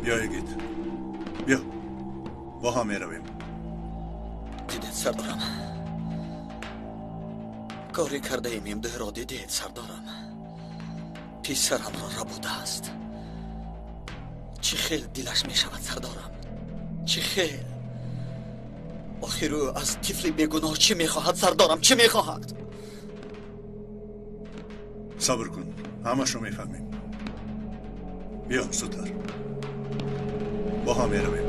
Биё, Йигит, биё, бо ҳам меравем. Дидед, сардорам, кори кардаи Мемдуҳро дидед, сардорам. Писарамро рабудааст. Чӣ хел дилаш мешавад, сардорам, чӣ хел. Охир ӯ аз тифли бегуноҳ чӣ мехоҳад, сардорам, чӣ мехоҳад? Сабр кун, ҳамашро мефаҳмем. Биё, зудтар, бо ҳам меравем.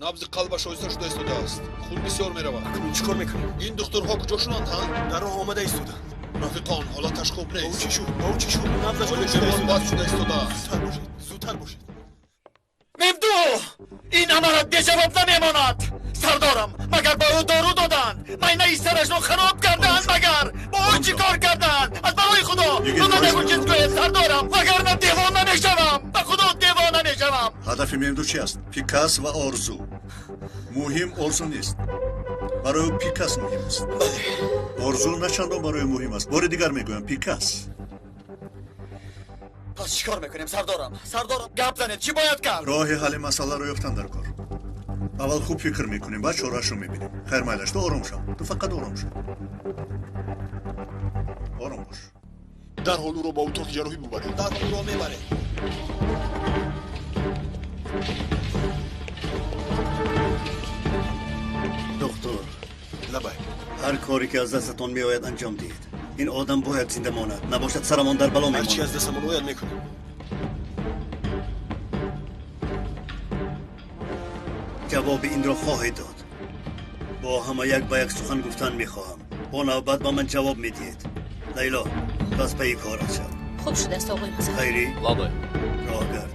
Набзи қалбаш оҳиста шуда истодааст, хун бисёр меравад. Акнун чӣ кор мекунем? Ин духтурҳо куҷо шуданд, ҳа? Дар роҳ омада истоданд. Рафиқон, ҳолаташ хуб Ба ӯ нест. чӣ шуд? Ба ӯ чӣ шуд? Набзаш Ҳоли гум шуда бемор бад истодааст. шуда истодааст. Зудтар бошед, зудтар бошед. Мемду, ин амалат беҷавоб намемонад, сардорам. Магар ба ӯ дору доданд? Майнаи сарашро хароб карданд? Магар бо ӯ чӣ кор карданд? Аз барои Худо Йигит, ба ман боз ягон чиз гӯед, сардорам, вагарна девона мешавам. Ба Худо, девона мешавам. Ҳадафи Мемду чи аст? Пикас ва Орзу. Муҳим Орзу нест, барои ӯ Пикас муҳим аст. Орзу на чандон барои ӯ муҳим аст. Бори дигар мегӯям, Пикас. Пас чӣ кор мекунем, сардорам? Сардорам, гап занед, чӣ бояд кард? Роҳи ҳалли масъаларо ёфтан дар кор. Аввал хуб фикр мекунем, баъд чораашро мебинем. Хайр, майлаш, ту ором шав, ту фақат ором шав, ором бош. Дарҳол ӯро ба утоқи ҷарроҳӣ бубаред. Дарҳол ӯро мебаред. Доктор, Лабай. Ҳар коре ки аз дастатон меояд, анҷом диҳед. Ин одам бояд зинда монад, набошад сарамон дар бало Ҳар чӣ мемонад. аз дастамон ояд, мекунем. Ҷавоби инро хоҳед дод. Бо ҳама як ба як сухан гуфтан мехоҳам. Бо навбат ба ман ҷавоб медиҳед. Лайло, пас пайи корат шав. Хуб шудааст, оғои Мазҳар. Хайрӣ, Лабай. Роҳ гард.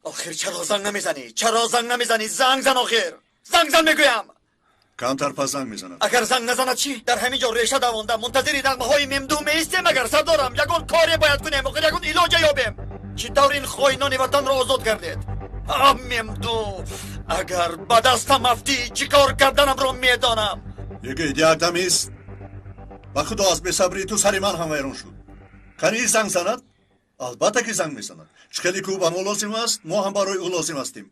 Охир чаро занг намезанӣ? Чаро занг намезанӣ? Занг зан, охир занг зан, мегӯям. Камтар пас занг мезанад. Агар занг назанад чӣ? Дар ҳамин ҷо реша давонда мунтазири нағмаҳои Мемду меистем. Агар, сардорам, ягон коре бояд кунем, охир ягон илоҷа ёбем. Чӣ тавр ин хоинони ватанро озод кардед? А, Мемду, агар ба дастам афтӣ, чӣ кор карданамро медонам. Йигит, якдам ист. Ба Худо, аз бесабрии ту сари ман ҳам вайрон шуд. Канӣ занг занад? Албатта ки занг мезанад. Чӣ хеле ки ӯ ба мо лозим аст, мо ҳам барои ӯ лозим ҳастем.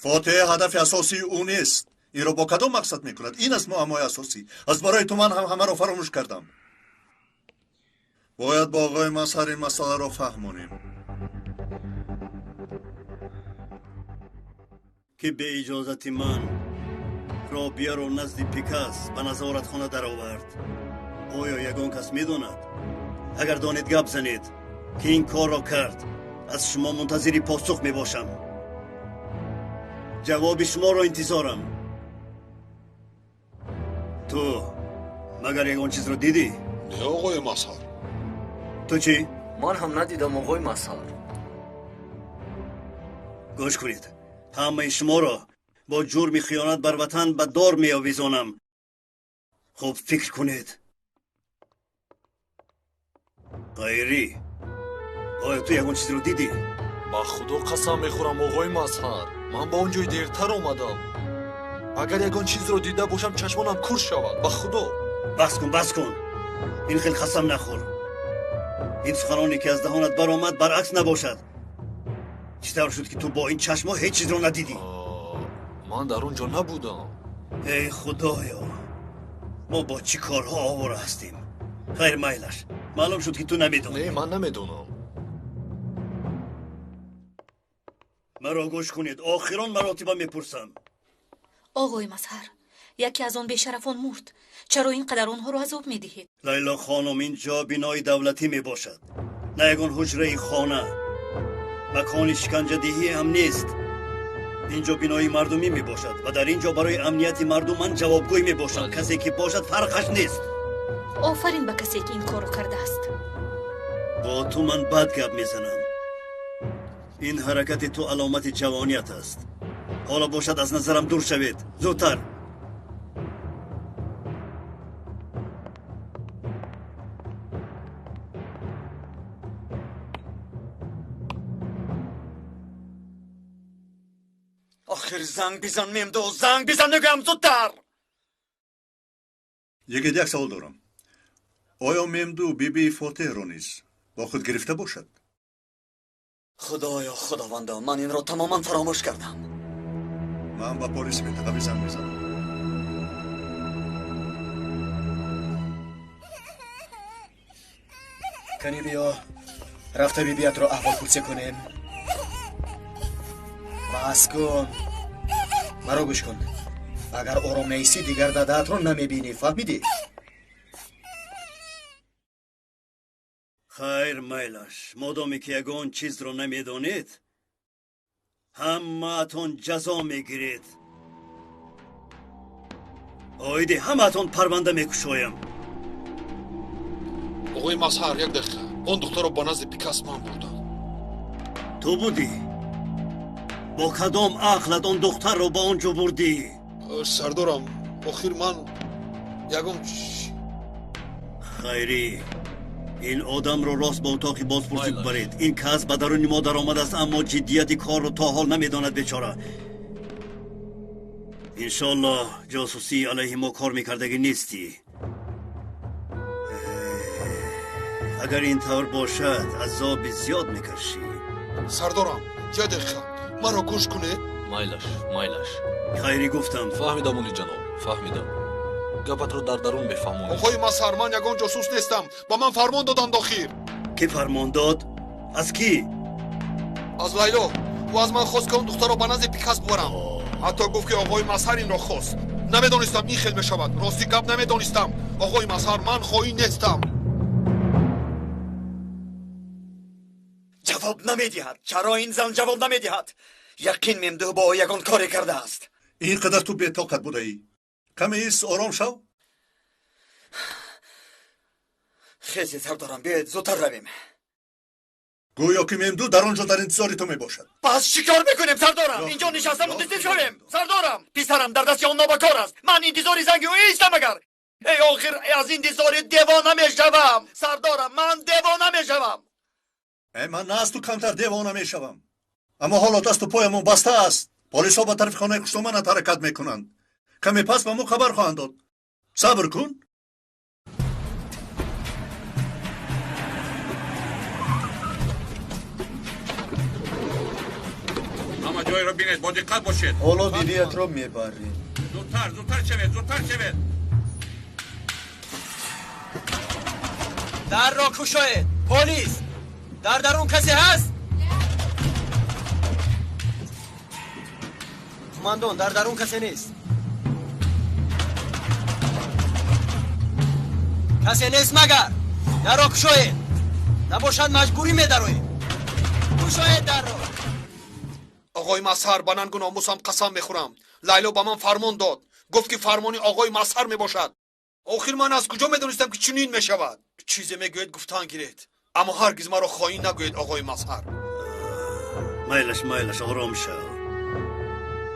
Фотиҳа ҳадафи асосии ӯ нест. Инро бо кадом мақсад мекунад, ин аст муаммои асосӣ. Аз барои ту ман ҳам ҳамаро фаромӯш кардам. Бояд бо оғои Мазҳар ин масъаларо фаҳмонем. Ки бе иҷозати ман Робияро назди Пикас ба назоратхона даровард, оё ягон кас медонад? Агар донед, гап занед, ки ин корро кард. Аз шумо мунтазири посух мебошам. Ҷавоби шуморо интизорам. Ту магар ягон чизро дидӣ? Не, оғои Мазҳар. Ту чӣ? Ман ҳам надидам, оғои Мазҳар. Гӯш кунед, ҳамаи шуморо бо ҷурми хиёнат бар ватан ба дор меовезонам. Хуб фикр кунед. Ғайрӣ, оё ту ягон чизро дидӣ? Ба Худо қасам мехӯрам, оғои Мазҳар, ман ба он ҷой дертар омадам. Агар ягон чизро дида бошам, чашмонам кур шавад, ба Худо. Бас кун, бас кун, ин хел қасам нахӯр. Ин суханоне ки аз даҳонат баромад, баръакс набошад. Чӣ тавр шуд, ки ту бо ин чашмҳо ҳеҷ чизро надидӣ? Ман дар он ҷо набудам. Эй Худоё, мо бо чӣ корҳо овора ҳастем? Хайр, майлаш, маълум шуд, ки ту намедонӣ. Не, ман намедонам. Маро гӯш кунед, охирон маротиба мепурсам. Оғои Мазҳар, яке аз он бешарафон мурд. Чаро ин қадар онҳоро азоб медиҳед? Лайло хонум, ин ҷо бинои давлатӣ мебошад, на ягон ҳуҷраи хона. Макони шиканҷадиҳӣ ҳам нест. Ин ҷо бинои мардумӣ мебошад ва дар ин ҷо барои амнияти мардум ман ҷавобгӯй мебошам. Касе ки бошад, фарқаш нест. Офарин ба касе, ки ин корро кардааст. Бо ту ман бад гап мезанам. Ин ҳаракати ту аломати ҷавоният аст. Ҳоло бошад, аз назарам дур шавед, зудтар. Охир занг бизан, Мемду, занг бизан, мегӯям, зудтар. Йигит, як савол дорам. Оё Мемду бибии Фотеҳро низ бо худ гирифта бошад? Худоё, худовандо, ман инро тамоман фаромӯш кардам. Ман ба полиси минтақавӣ занг мезанам. Кани биё, рафта бибиятро аҳволпурсӣ кунем. Бас кун, маро гӯш кун. Агар ором наистӣ, дигар дадаатро намебинӣ, фаҳмидӣ? Хайр, майлаш, модоме ки ягон чизро намедонед, ҳамаатон ҷазо мегиред. Оиди ҳамаатон парванда мекушоям. Оғои Мазҳар, як дақиқа. Он духтарро ба назди Пикас ман бурдам. Ту будӣ? Бо кадом ақлат он духтарро ба он ҷо бурдӣ? Сардорам, охир ман ягон Хайрӣ, ин одамро рост ба утоқи бозпурсӣ бибаред. Ин кас ба даруни мо даромадааст, аммо ҷиддияти корро то ҳол намедонад, бечора. Иншоаллоҳ ҷосусӣ алайҳи мо кор мекардагӣ нестӣ. Агар ин тавр бошад, азоби зиёд мекашӣ. Сардорам, як дақиқа, маро гӯш кунед. Майлаш, майлаш. Хайрӣ, гуфтам. Фаҳмидам, олиҷаноб, фаҳмидам. Гапатро дар дарун мефаҳмонем. Оғои Мазҳар, ман ягон ҷосус нестам. Ба ман фармон доданд охир. Кӣ фармон дод? Аз кӣ? Аз Лайло. Ӯ аз ман хост, ки он духтарро ба назди Пикас бубарам. Ҳатто гуфт, ки оғои Мазҳар инро хост. Намедонистам ин хел мешавад. Рости гап, намедонистам. Оғои Мазҳар, ман хоин нестам. Ҷавоб намедиҳад. Чаро ин зан ҷавоб намедиҳад? Яқин Мемду бо ӯ ягон коре кардааст. Ин қадар ту бетоқат будаӣ? Каме ис, ором шав. Хези, сардорам, биёед зудтар равем. Гӯё ки Мемду дар он ҷо дар интизори ту мебошад. Пас чӣ кор мекунем, сардорам? Инҷо нишаста мунтазир шавем? Сардорам, писарам дар дасти он нобакор аст. Ман интизори занги ӯ истам агар. Эй, охир аз интизори девона мешавам. Сардорам, ман девона мешавам. Э, ман на аз ту камтар девона мешавам. Аммо ҳоло дасту поямон баста аст. Полисҳо ба тарафи хонаи хуштоманат ҳаракат мекунанд. Каме пас ба мо хабар хоҳанд дод. Сабр кун. Ҳама ҷойро бинед, бо диққат бошед. Ҳоло бибиятро мебарем. Зудтар, зудтар шавед, зудтар шавед. Дарро кушоед, полис! Дар дарун касе ҳаст? Қумандон, дар дарун касе нест. Касе нест магар? Дарро кушоед. Набошад, маҷбурӣ медароем. Кушоед дарро. Оғои Мазҳар, ба нангу номусам қасам мехӯрам. Лайло ба ман фармон дод. Гуфт, ки фармони оғои Мазҳар мебошад. Охир ман аз куҷо медонистам, ки чунин мешавад? Чизе мегӯед, гуфтан гиред. Аммо ҳаргиз маро хоин нагӯед, оғои Мазҳар. Майлаш, майлаш, ором шав.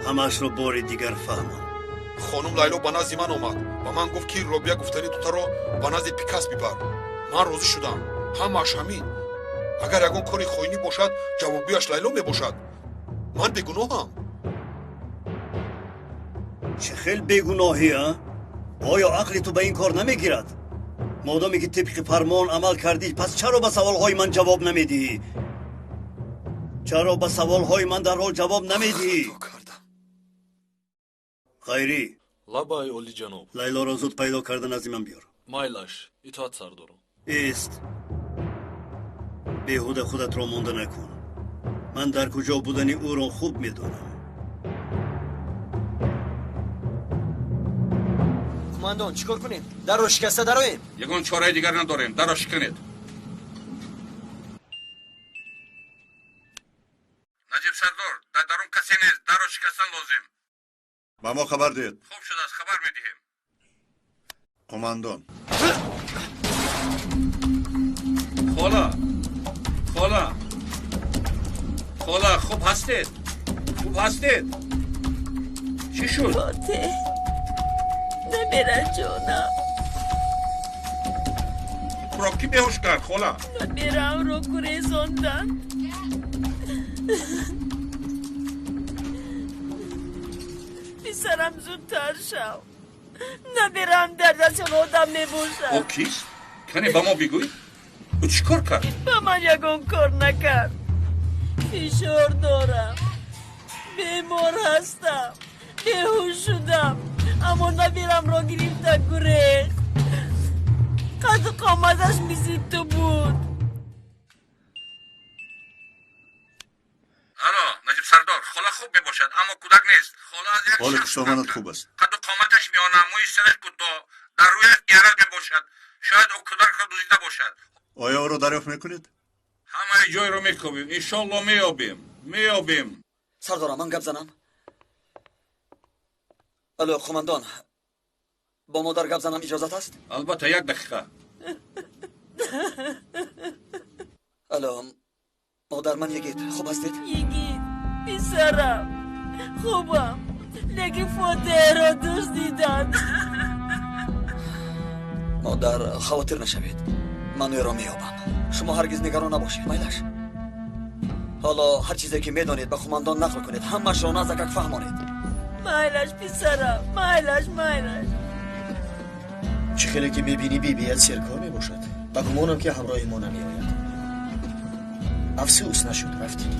Ҳамаашро бори дигар фаҳмон. Хонум Лайло ба назди ман омад. Ба ман гуфт, ки Робия гуфтани духтарро ба назди Пикас бибар. Ман розӣ шудам. Ҳамааш ҳамин. Агар ягон кори хоинӣ бошад, ҷавобгӯяш Лайло мебошад. Ман бегуноҳам. Чӣ хел бегуноҳӣ, а? Оё ақли ту ба ин кор намегирад? Модоме ки тибқи фармон амал кардӣ, пас чаро ба саволҳои ман ҷавоб намедиҳӣ? Чаро ба саволҳои ман дарҳол ҷавоб намедиҳӣ? Хайрӣ. Лабай, олиҷаноб. Лайлоро зуд пайдо карда назди ман биёр. Майлаш, итоат, сардорам. Ист. Беҳуда худатро монда накун. Ман дар куҷо будани ӯро хуб медонам. Қумандон, чӣ кор кунем? Дарро шикаста дароем? Ягон чораи дигар надорем. Дарро шиканед. Наҷиб сардор, дар дарун касе нест. Дарро шикастан лозим. Ба мо хабар диҳед. Хуб шудааст, хабар медиҳем. Қумандон. Хола, хола, хола, хуб ҳастед? Хуб ҳастед? Чӣ шуд? Фотеҳ, набераҷонам. Туро кӣ беҳуш кард, хола? Набераамро гурезонданд. Писарам зудтар шав. Набирам дар дасти он одам мебошад. Ӯ кист? Кане ба мо бигӯй. Ӯ чӣ кор кард? Ба ман ягон кор накард. Фишор дорам. Бемор ҳастам. Беҳуш шудам. Аммо набирамро гирифта гурехт. Қаду қоматаш мисли ту буд. Алло, Наҷиб сардор, хола хуб мебошад, аммо кӯдак нест. Хола аз як ҳоли хушомадат хуб аст. Қаду қоматаш миёна, мӯи сараш кӯтоҳ, дар рӯяш ярал мебошад. Шояд ӯ кӯдакро дуздида бошад. Оё ӯро дарёфт мекунед? Ҳамаи ҷойро мекобем. Иншоалло меёбем. Меёбем. Сардорам, ман гап занам? Алло, қумандон, бо модар гап занам иҷозат аст? Албатта, як дақиқа. Алло, модар, ман Йигит. Хуб ҳастед? Йигит, писарам, хубам, лекин Фотеҳро дуздиданд. Модар, хавотир нашавед. Ман ӯро меёбам. Шумо ҳаргиз нигарон набошед, майлаш. Ҳоло ҳар чизе ки медонед ба қумандон нақл кунед, ҳамаашро назакак фаҳмонед. Майлаш, писарам, майлаш, майлаш. Чӣ хеле ки мебинӣ, бибият серкор мебошад. Ба гумонам ки ҳамроҳи мо намеояд. Афсӯс нашуд, рафтем.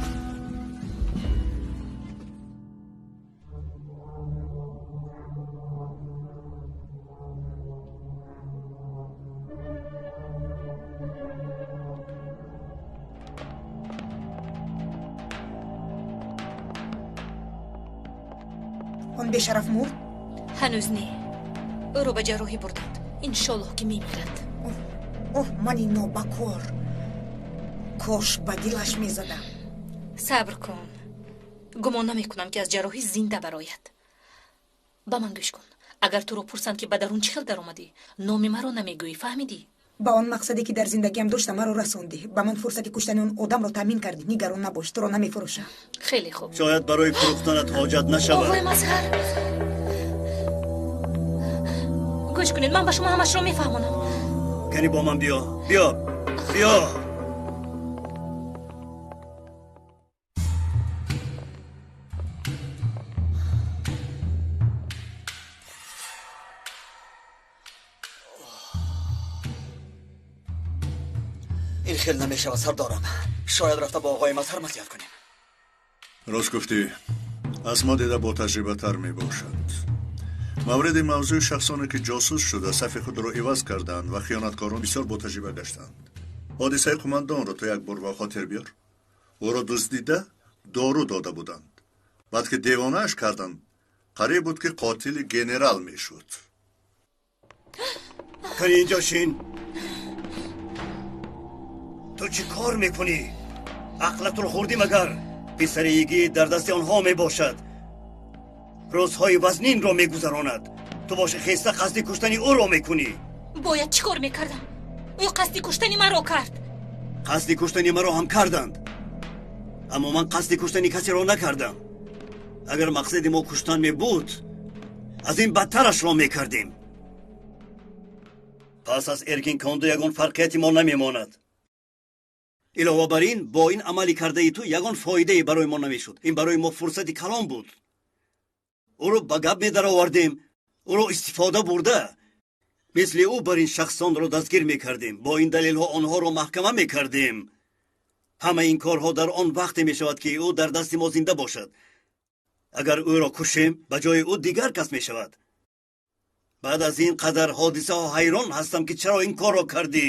Он бешараф мурд? Ҳанӯз не. Ӯро ба ҷарроҳӣ бурданд. Иншоллоҳ ки мемирад. Оҳ, мани нобакор. Кош ба дилаш мезадам. Сабр кун. Гумон намекунам ки аз ҷарроҳӣ зинда барояд. Ба ман гӯш кун. Агар туро пурсанд ки ба дарун чӣ хел даромадӣ, номи маро намегӯӣ, фаҳмидӣ? Ба он мақсаде ки дар зиндагиам доштам маро расондӣ. Ба ман фурсати куштани он одамро таъмин кардӣ. Нигарон набош, туро намефурӯшам. Хеле хуб. Шояд барои фурӯхтанат ҳоҷат нашавад. Оғои Мазҳар, гӯш кунед, ман ба шумо ҳамашро мефаҳмонам. Кани бо ман биё, биё, биё. Ин хел намешавад, сардорам. Шояд рафта бо оғои Мазҳар маслиҳат кунем. Рост гуфтӣ, аз мо дида ботаҷрибатар мебошад. Мавриди мавзӯи шахсоне ки ҷосус шуда сафи худро иваз карданд ва хиёнаткорон бисёр ботаҷриба гаштанд. Ҳодисаи қумандонро ту як бор ба хотир биёр. Ӯро дуздида дору дода буданд. Баъд ки девонааш карданд, қариб буд ки қотили генерал мешуд. Кани инҷо шин. Ту чӣ кор мекунӣ? Ақлатро хӯрдӣ магар? Писари Йигит дар дасти онҳо мебошад. Рӯзҳои вазнинро мегузаронад. Ту боши хеста қасди куштани ӯро мекунӣ. Бояд чӣ кор мекардам? Ӯ қасди куштани маро кард. Қасди куштани маро ҳам карданд. Аммо ман қасди куштани касеро накардам. Агар мақсади мо куштан мебуд, аз ин бадтарашро мекардем. Пас аз Эркин Конду ягон фарқияти мо намемонад. Илова бар ин, бо ин амали кардаи ту ягон фоидае барои мо намешуд. Ин барои мо фурсати калон буд. Ӯро ба гап медаровардем, ӯро истифода бурда. Мисли ӯ бар ин шахсонро дастгир мекардем, бо ин далелҳо онҳоро маҳкама мекардем. Ҳамаи ин корҳо дар он вақте мешавад ки ӯ дар дасти мо зинда бошад. Агар ӯро кушем, ба ҷои ӯ дигар кас мешавад. Баъд аз ин қадар ҳодисаҳо ҳайрон ҳастам ки чаро ин корро кардӣ.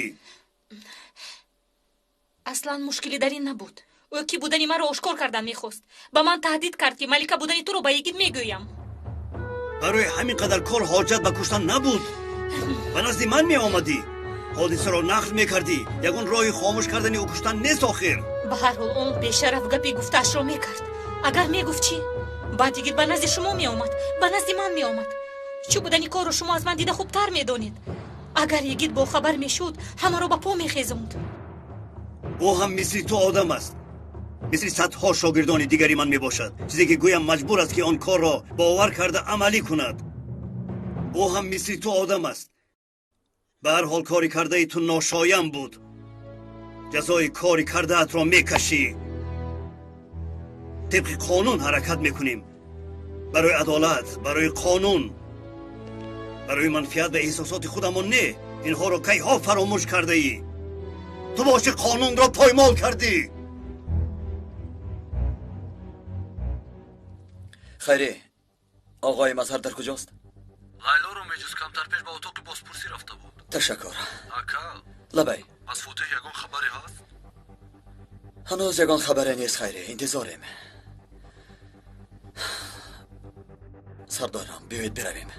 Аслан мушкилӣ дар ин набуд. Ӯ ки будани маро ошкор кардан мехост. Ба ман таҳдид кард ки малика будани туро ба Йигит мегӯям. Барои ҳамин қадар кор ҳоҷат ба куштан набуд. Ба назди ман меомадӣ, ҳодисаро нақл мекардӣ. Ягон роҳи хомӯш кардани ӯ куштан нест охир. Ба ҳар ҳол он бешараф гапи гуфтаашро мекард. Агар мегуфт чӣ? Баъд Йигит ба назди шумо меомад, ба назди ман меомад. Чӯ будани корро шумо аз ман дида хубтар медонед. Агар Йигит бохабар мешуд, ҳамаро ба по мехезонд. Ӯ ҳам мисли ту одам аст. Мисли садҳо шогирдони дигари ман мебошад. Чизе ки гӯям маҷбур аст ки он корро бовар карда амалӣ кунад. Ӯ ҳам мисли ту одам аст. Ба ҳар ҳол кори кардаи ту ношоям буд. Ҷазои кори кардаатро мекашӣ. Тибқи қонун ҳаракат мекунем. Барои адолат, барои қонун, барои манфиат ва эҳсосоти худамон не. Инҳоро кайҳо фаромӯш кардаӣ. Ту боши қонунро поймол кардӣ. Хайре, оғои Мазҳар дар куҷост? Лайлоро меҷуз, камтар пеш ба утоқи бозпурсӣ рафта буд. Ташаккур. Ака. Лабай. Аз Фотеҳ ягон хабаре ҳаст? Ҳанӯз ягон хабаре нест, Хайре, интизорем. Сардорам, биёед биравем.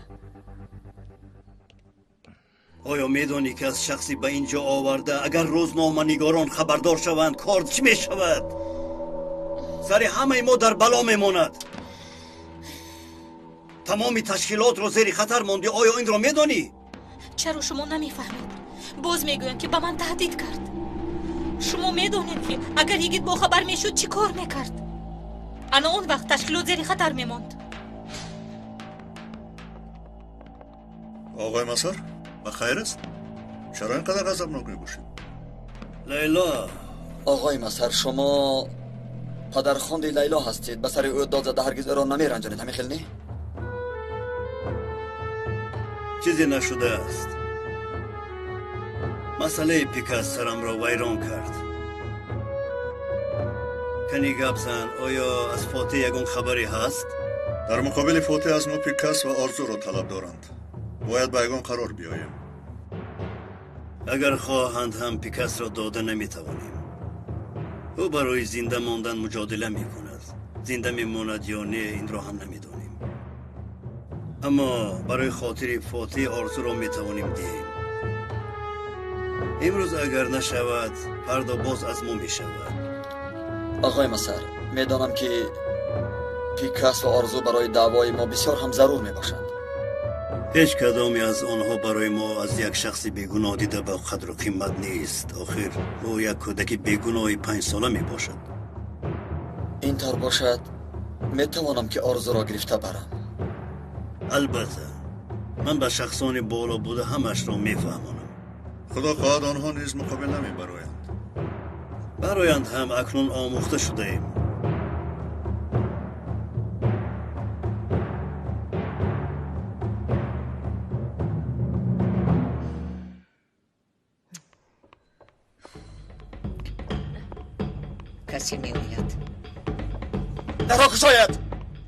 Оё медонӣ ки аз шахси ба ин ҷо оварда агар рӯзноманигорон хабардор шаванд, кор чӣ мешавад? Сари ҳамаи мо дар бало мемонад. Тамоми ташкилотро зери хатар мондӣ. Оё инро медонӣ? Чаро шумо намефаҳмед? Боз мегӯям ки ба ман таҳдид кард. Шумо медонед ки агар йигит бохабар мешуд чӣ кор мекард? Ана он вақт ташкилот зери хатар мемонд. Оғои Мазҳар, ба хайр аст? Чаро ин қадар ғазабнок мебошед? Лайло. Оғои Мазҳар, шумо падархонди Лайло ҳастед. Ба сари ӯ дод зада ҳаргиз ӯро намеранҷонед, ҳамин хел не? Чизе нашудааст. Масъалаи Пикас сарамро вайрон кард. Кани гап зан, оё аз Фотеҳ ягон хабаре ҳаст? Дар муқобили Фотеҳ аз мо Пикас ва Орзуро талаб доранд. Бояд ба ягон қарор биёем. Агар хоҳанд ҳам Пикасро дода наметавонем. Ӯ барои зинда мондан муҷодила мекунад. Зинда мемонад ё не, инро ҳам намедонем. Аммо барои хотири Фотеҳ Орзуро метавонем диҳем. Имрӯз агар нашавад, фардо боз аз мо мешавад. Оғои Мазҳар, медонам ки Пикас ва Орзу барои даъвои мо бисёр ҳам зарур мебошанд. Ҳеҷ кадоме аз онҳо барои мо аз як шахси бегуноҳ дида ба қадру қимат нест. Охир ӯ як кӯдаки бегуноҳи 5 сола мебошад. Ин тавр бошад, метавонам ки Орзуро гирифта барам. Албатта, ман ба шахсони боло буда ҳамаашро мефаҳмонам. Худо хоҳад, онҳо низ муқобил намебароянд. Бароянд ҳам, акнун омӯхта шудаем. Касе меояд. Дарро кушояд,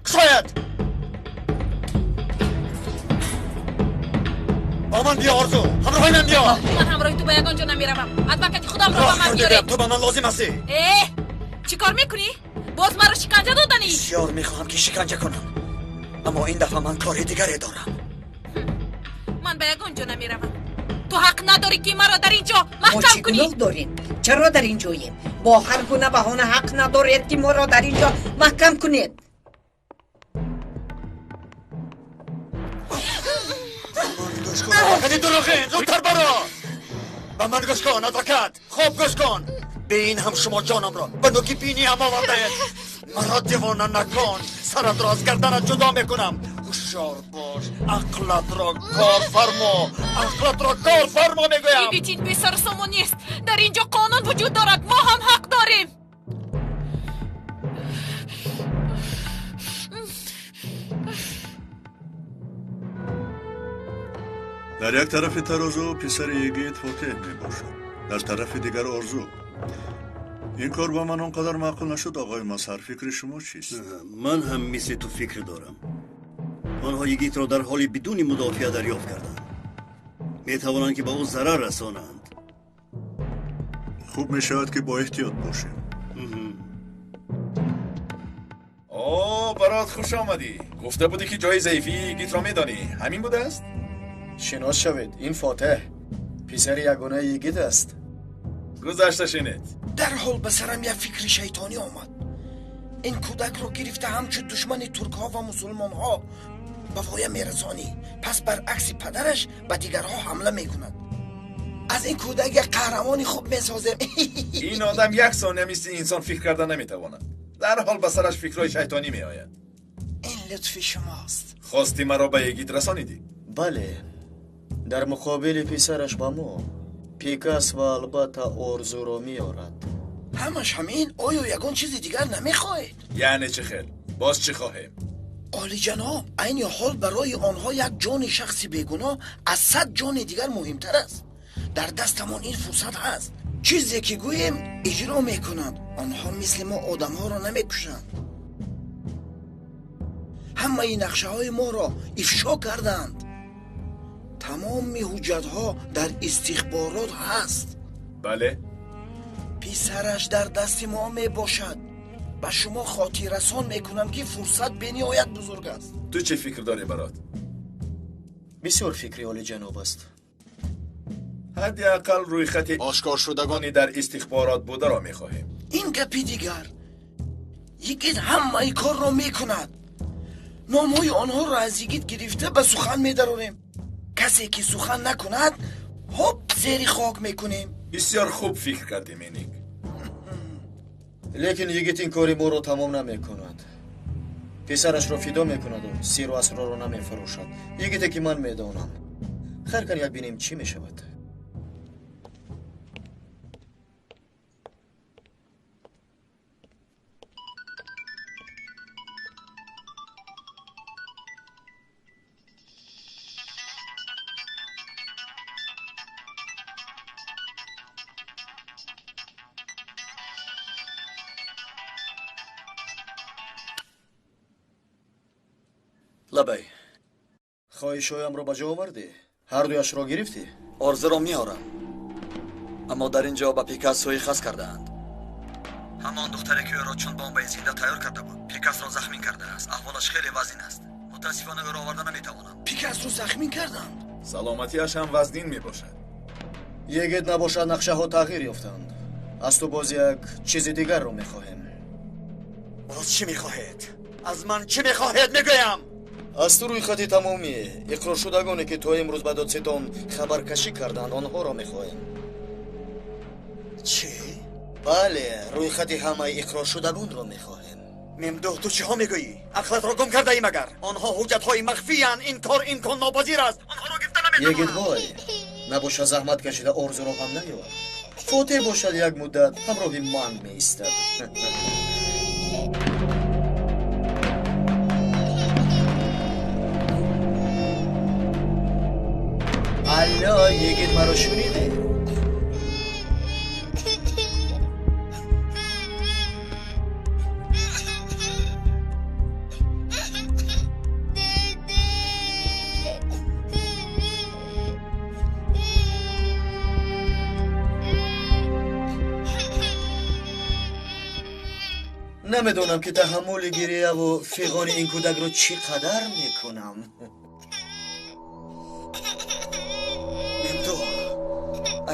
кушояд! Бо ман биё, Орзу, ҳамроҳи ман биё. Ман ҳамроҳи ту ба ягон ҷо намеравам. Адвокати худамро ба ман биёред. Ту ба ман лозим ҳастӣ. Э, чӣ кор мекунӣ? Боз маро шиканҷа доданӣ? Бисёр мехоҳам ки шиканҷа кунам, аммо ин дафъа ман кори дигаре дорам. Ман ба ягон ҷо намеравам. Ту ҳақ надорӣ ки маро дар ин ҷо Мо маҳкам чӣ кунӣ. гуноҳ дорем? Чаро дар ин ҷоем? Бо ҳар гуна баҳона ҳақ надоред ки моро дар ин ҷо маҳкам кунед. Адвокати дурӯғин, зудтар баро! Ба ман гӯш кун, адвокат, хуб гӯш кун. Бе ин ҳам шумо ҷонамро ба нуки биниам овардаед. Маро девона накун, саратро аз гарданат ҷудо мекунам. Ҳушёр бош, ақлатро кор фармо, ақлатро кор фармо мегӯям. Йигит ин бесарусомон нест. Дар ин ҷо қонун вуҷуд дорад, мо ҳам ҳақ дорем. Дар як тарафи тарозу писари йигит Фотеҳ мебошад, дар тарафи дигар Орзу. Ин кор ба ман он қадар маъқул нашуд, оғои Мазҳар. Фикри шумо чист? Ман ҳам мисли ту фикр дорам. Онҳо йигитро дар ҳоли бидуни мудофиа дарёфт карданд. Метавонанд ки ба ӯ зарар расонанд. Хуб мешавад ки бо эҳтиёт бошем. О, барот, хуш омадӣ. Гуфта будӣ ки ҷои заифии йигитро медонӣ. Ҳамин будааст? Шинос шавед, ин Фотеҳ, писари ягонаи йигит аст. Гузашта шинед. Дарҳол ба сарам як фикри шайтонӣ омад. Ин кӯдакро гирифта ҳамчун душмани туркҳо ва мусулмонҳо ба воя мерасонӣ, пас баръакси падараш ба дигарҳо ҳамла мекунад. Аз ин кӯдак як қаҳрамони хуб месозем. Ин одам як сония мисли инсон фикр карда наметавонад. Дарҳол ба сараш фикрҳои шайтонӣ меояд. Ин лутфи шумост. Хости маро ба йигит расонидӣ? Бале, дар муқобили писараш ба мо Пикас ва албатта Орзуро меорад. Ҳамаш ҳамин? Оё ягон чизи дигар намехоҳед? Яъне чӣ хел? Боз чӣ хоҳем? Олиҷаноб, айни ҳол барои онҳо як ҷони шахси бегуноҳ аз 100 ҷони дигар муҳимтар аст. Дар дастамон ин фурсат ҳаст. Чизе ки гӯем иҷро мекунанд. Онҳо мисли мо одамҳоро намекушанд. Ҳамаи нақшаҳои моро ифшо карданд. Тамоми ҳуҷҷатҳо дар истихборот ҳаст. Бале. Писараш дар дасти мо мебошад. Ба шумо хотиррасон мекунам, ки фурсат бениҳоят бузург аст. Ту чӣ фикр дорӣ, барот? Бисёр фикри олиҷаноб аст. Ҳадди ақал рӯйхати ошкоршудагони дар истихборот бударо мехоҳем. Ин гапи дигар. Йигит ҳамаи корро мекунад. Номҳои онҳоро аз йигит гирифта ба сухан медарорем. Касе ки сухан накунад, ҳоп зери хок мекунем. Бисёр хуб фикр кардӣ, Меник. Лекин йигит ин кори моро тамом намекунад. Писарашро фидо мекунаду сиру асрорро намефурӯшад. Йигите ки ман медонам. Хайр кан, як бинем чӣ мешавад. Лабай. Хоҳишҳоямро ба ҷо овардӣ? Ҳардуяшро гирифтӣ? Орзуро меорам. Аммо дар ин ҷо ба Пикас суиқасд кардаанд. Ҳамон духтаре ки ӯро чун бомбаи зинда тайёр карда буд, Пикасро захмин кардааст. Аҳволаш хеле вазнин аст. Мутаассифона ӯро оварда наметавонам. Пикасро захмин карданд? Саломатиаш ҳам вазнин мебошад. Йигит набошад, нақшаҳо тағйир ёфтанд. Аз ту боз як чизи дигарро мехоҳем. Боз чӣ мехоҳед? Аз ман чӣ мехоҳед, мегӯям? Аз ту рӯйхати тамоми иқроршудагоне ки то имрӯз ба додситон хабаркашӣ карданд, онҳоро мехоҳем. Чӣ? Бале, рӯйхати ҳамаи иқроршудагонро мехоҳем. Мемдуҳ, ту чиҳо мегӯӣ? Ақлатро гум кардаӣ магар? Онҳо ҳуҷҷатҳои махфиянд. Ин кор имконнопазир аст. Онҳоро гирифта наметавонам. Йигитбой, набошад заҳмат кашида орзуро ҳам наёр. Фотеҳ бошад як муддат ҳамроҳи ман меистад. Алло, йигит, маро шунидӣ? Намедонам ки таҳаммули гирьяву фиғони ин кӯдакро чӣ қадар мекунам.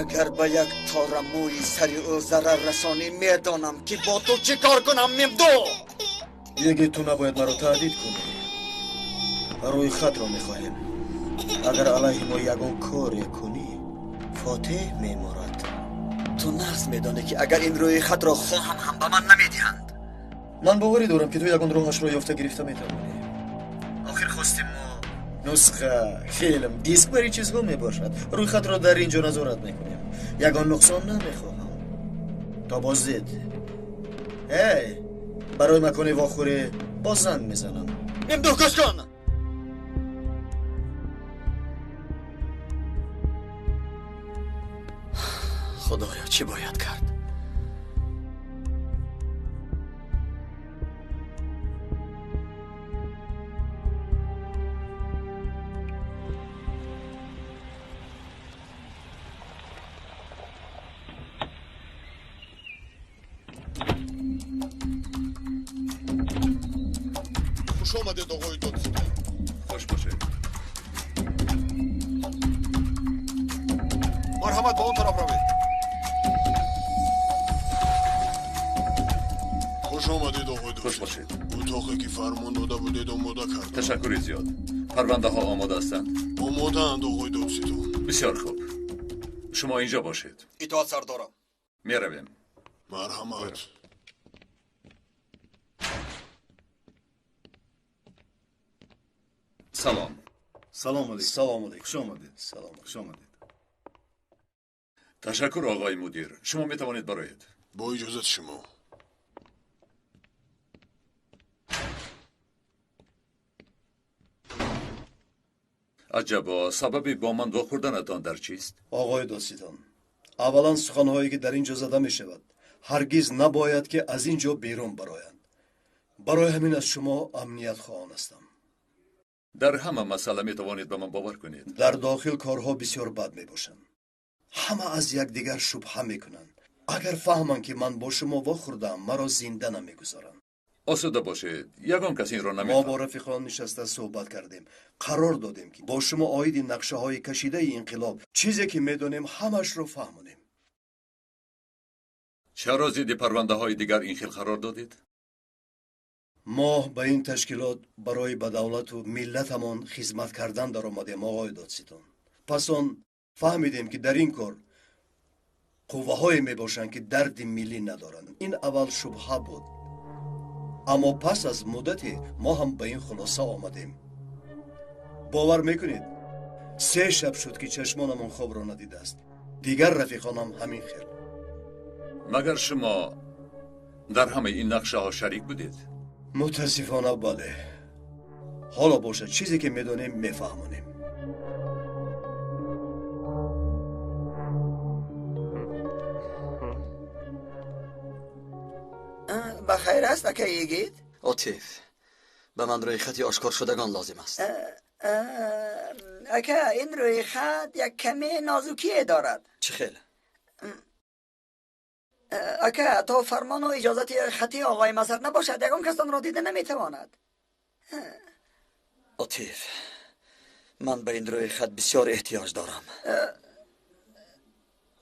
Агар ба як тора мӯи сари ӯ зарар расонӣ, медонам ки бо ту чӣ кор кунам, Мемдуҳ. Йигит, ту набояд маро таҳдид кунӣ. Рӯйхатро мехоҳем. Агар алайҳи мо ягон коре кунӣ, Фотеҳ мемурад. Ту нағз медонӣ ки агар ин рӯйхатро хоҳам ҳам ба ман намедиҳанд. Ман боварӣ дорам ки ту ягон роҳашро ёфта гирифта метавонӣ. Охир хостем мо нусха, филм, диск бар ин чизҳо мебошад. Рӯйхатро дар ин ҷо назорат мекунем. Ягон нуқсон намехоҳам. То боздид. Эй, барои макони вохӯрӣ боз занг мезанам. Мемдуҳ, гӯш кун. Худоё, чӣ бояд кард? Хуш омадед, оғои додситон. Хуш бошед. Марҳамат, ба он тараф равед. Хуш омадед, оғои додситон. Хуш бошед. Утоқе ки фармон дода будед омода кардам. Ташаккури зиёд. Парвандаҳо омода ҳастанд? Омодаанд, оғои додситон. Бисёр хуб. Шумо инҷо бошед. Итоат, сардорам. Меравем. Марҳамат. Салом. Салом алейкум. Салом алейкум. Хуш омадед. Салом. Хуш омадед. Ташаккур, оғои мудир. Шумо метавонед бароед. Бо иҷозати шумо. Аҷабо, сабаби бо ман вохӯрданатон дар чист? Оғои додситон, аввалан суханҳое ки дар ин ҷо зада мешавад, ҳаргиз набояд ки аз ин ҷо берун бароянд. Барои ҳамин аз шумо амният хоҳон ҳастам. Дар ҳама масъала метавонед ба ман бовар кунед. Дар дохил корҳо бисёр бад мебошанд. Ҳама аз якдигар шубҳа мекунанд. Агар фаҳманд ки ман бо шумо вохӯрдаам, маро зинда намегузоранд. Осуда бошед, ягон кас инро намефаҳмад. Мо бо рафиқон нишаста суҳбат кардем. Қарор додем ки бо шумо оиди нақшаҳои кашидаи инқилоб чизе ки медонем ҳамашро фаҳмонем. Чаро зидди парвандаҳои дигар ин хел қарор додед? Мо ба ин ташкилот барои ба давлату миллатамон хизмат кардан даромадем, оғои додситон. Пас он фаҳмидем ки дар ин кор қувваҳое мебошанд ки дарди миллӣ надоранд. Ин аввал шубҳа буд. Аммо пас аз муддате мо ҳам ба ин хулоса омадем. Бовар мекунед, 3 шаб шуд ки чашмонамон хобро надидааст. Дигар рафиқонам ҳамин хел. Магар шумо дар ҳамаи ин нақшаҳо шарик будед? Мутаассифона бале. Ҳоло бошад, чизе ки медонем мефаҳмонем. Ба хайр аст, акаи Йигит? Отиф, ба ман рӯйхати ошкоршудагон лозим аст. Ака, ин рӯйхат як каме нозукие дорад. Чӣ хел? Ака, то фармону иҷозати хати оғои Мазҳар набошад, ягон кас онро дида наметавонад. Отиф, ман ба ин рӯйхат бисёр эҳтиёҷ дорам.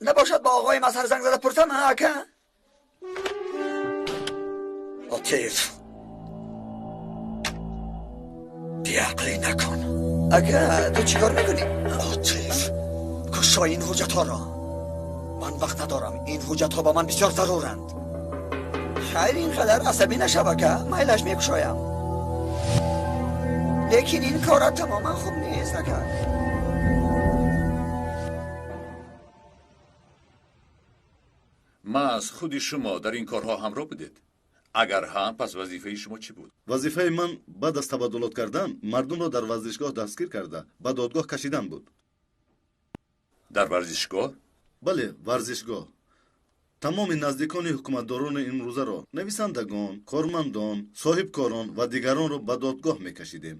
Набошад ба оғои Мазҳар занг зада пурсам, ака? Отиф, беақлӣ накун. Ака, ту чӣ кор мекунӣ? Отиф, кушой ин ҳуҷҷатҳоро. Ман вақт надорам. Ин ҳуҷҷатҳо ба ман бисёр заруранд. Хайр, ин қадар асабӣ нашав, ака. Майлаш мекушоям. Лекин ин корат тамоман хуб нест, ака. Маҳз худи шумо дар ин корҳо ҳамроҳ будед? Агар ҳам, пас вазифаи шумо чӣ буд? Вазифаи ман баъд аз табаддулот кардан мардумро дар варзишгоҳ дастгир карда ба додгоҳ кашидан буд. Дар варзишгоҳ? Бале, варзишгоҳ. Тамоми наздикони ҳукуматдорони имрӯзаро, нависандагон, кормандон, соҳибкорон ва дигаронро ба додгоҳ мекашидем.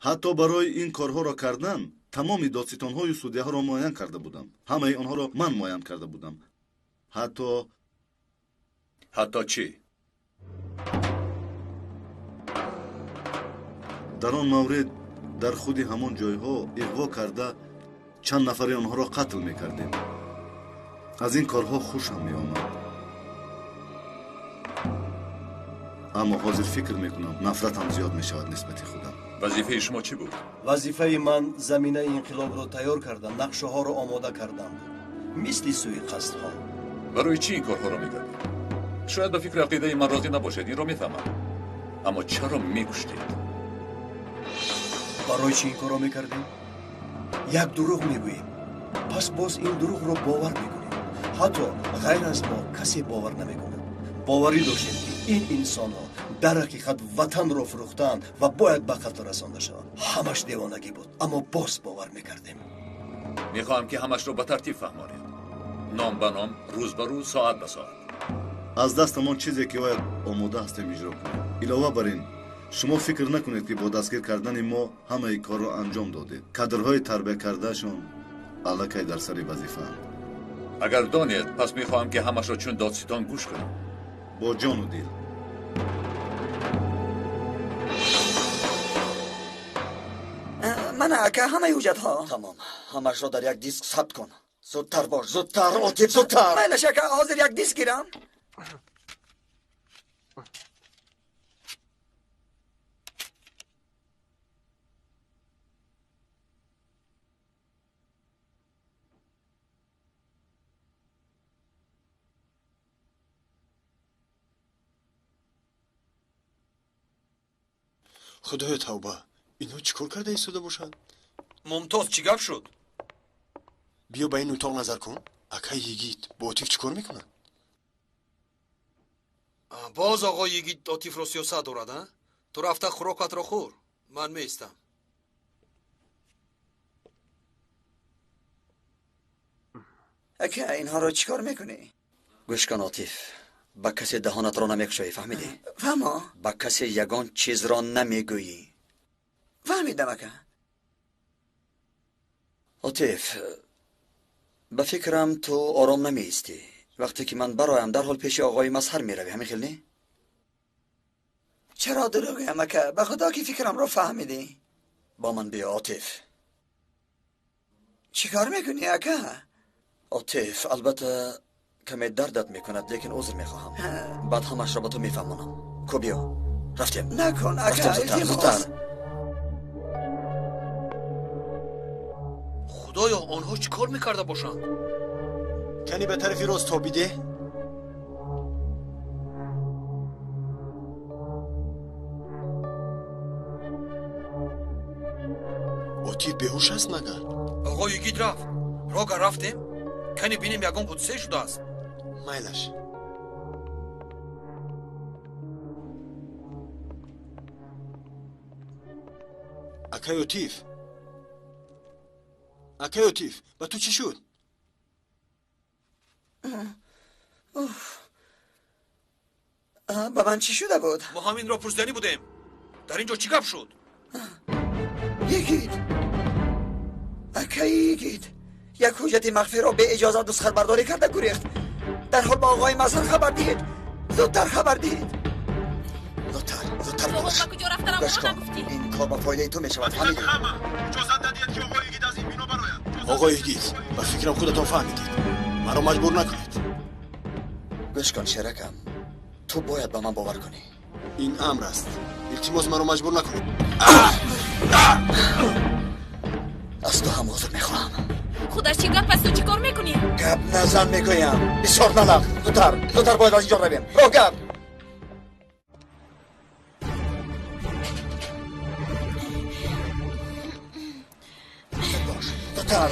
Ҳатто барои ин корҳоро кардан тамоми додситонҳою судяҳоро муайян карда будам. Ҳамаи онҳоро ман муайян карда будам. Ҳатто чӣ? Дар он маврид дар худи ҳамон ҷойҳо иғво карда чанд нафари онҳоро қатл мекардем. Аз ин корҳо хушам меомад. Аммо ҳозир фикр мекунам, нафратам зиёд мешавад нисбати худам. Вазифаи шумо чӣ буд? Вазифаи ман заминаи инқилобро тайёр кардан, нақшаҳоро омода кардан буд, мисли суиқасдҳо. Барои чӣ ин корҳоро мекардед? Шояд ба фикру ақидаи ман розӣ набошед, инро мефаҳмам. Аммо чаро мекуштед? Барои чӣ ин корро мекардем? Як дурӯғ мегӯем, пас боз ин дурӯғро бовар мекунем. Ҳатто ғайр аз мо касе бовар намекунад. Боварӣ доштем ки ин инсонҳо дар ҳақиқат ватанро фурӯхтаанд ва бояд ба қатл расонда шаванд. Ҳамаш девонагӣ буд, аммо боз бовар мекардем. Мехоҳам ки ҳамашро ба тартиб фаҳмонед. Ном ба ном, рӯз ба рӯз, соат ба соат. Аз дастамон чизе ки ояд омода ҳастем иҷро кунем. Илова бар ин, шумо фикр накунед ки бо дастгир кардани мо ҳамаи корро анҷом додед. Кадрҳои тарбия кардаашон аллакай дар сари вазифаанд. Агар донед, пас мехоҳам ки ҳамашро чун додситон гӯш кунам. Бо ҷону дил. Мана, ака, ҳамаи ҳуҷҷатҳо. Тамом, ҳамашро дар як диск сабт кун. Зудтар бош, зудтар, Отиф, зудтар. Майлаш, ака, ҳозир як диск гирам. Худоё тавба, инҳо чӣ кор карда истода бошанд? Мумтоз, чӣ гап шуд? Биё ба ин утоқ назар кун. Акай Йигит бо Отиф чӣ кор мекунад? Боз оғои Йигит Отифро сиёсат дорад, а? Ту рафта хӯрокатро хӯр, ман меистам. Ака, инҳоро чӣ кор мекунӣ? Гӯш кун, Отиф, ба касе даҳонатро намекушоӣ, фаҳмидӣ? Фаҳмо. Ба касе ягон чизро намегӯӣ. Фаҳмидам, ака. Отиф, ба фикрам ту ором намеистӣ. Вақте ки ман бароям, дарҳол пеши оғои Мазҳар меравӣ, ҳамин хел не? Чаро дурӯғиям, ака? Ба худо ки фикрамро фаҳмидӣ. Бо ман биё, Отиф. Чӣ кор мекунӣ, ака? Отиф, албатта каме дардат мекунад, лекин узр мехоҳам. Баъд ҳамашро ба ту мефаҳмонам. Ку биё, рафтем. Накун, ака, зудтар. Худоё, онҳо чӣ кор мекарда бошанд? Кани ба тарафи рост тобиде? Отиф беҳуш аст магар? Оғои Йигит рафт. Рога рафтем? Кани бинем ягон ҳодисае шудааст. Майлаш. Акай Отиф, акай Отиф, ба ту чӣ шуд? Ба ман чӣ шуда буд? Мо ҳаминро пурсиданӣ будем. Дар ин ҷо чӣ гап шуд? Йигит, акай Йигит, як ҳуҷҷати махфиро беиҷозат нусхабардорӣ карда гурехт. Дарҳол ба оғои Мазҳар хабар диҳед. Зудтар хабар диҳед. Зудтар, зудтар бош. Ба куҷо рафтанам нагуфтӣ? Ин кор ба фоидаи ту мешавад, фаҳмидӣ? Иҷозат надиҳед ки оғои Йигит аз ин бино барояд. Оғои Йигит, ба фикрам худатон фаҳмидед. Маро маҷбур накунед. Гӯш кун, шеракам, ту бояд ба ман бовар кунӣ. Ин амр аст. Илтимос, маро маҷбур накунед. Аз ту ҳам узр мехоҳам. Худо, чӣ гап аст? Ту чӣ кор мекунӣ? Гап назан мегӯям. Бисёр налақ. Зудтар, зудтар бояд аз ин ҷо равем. Роҳ гап. Зудтар.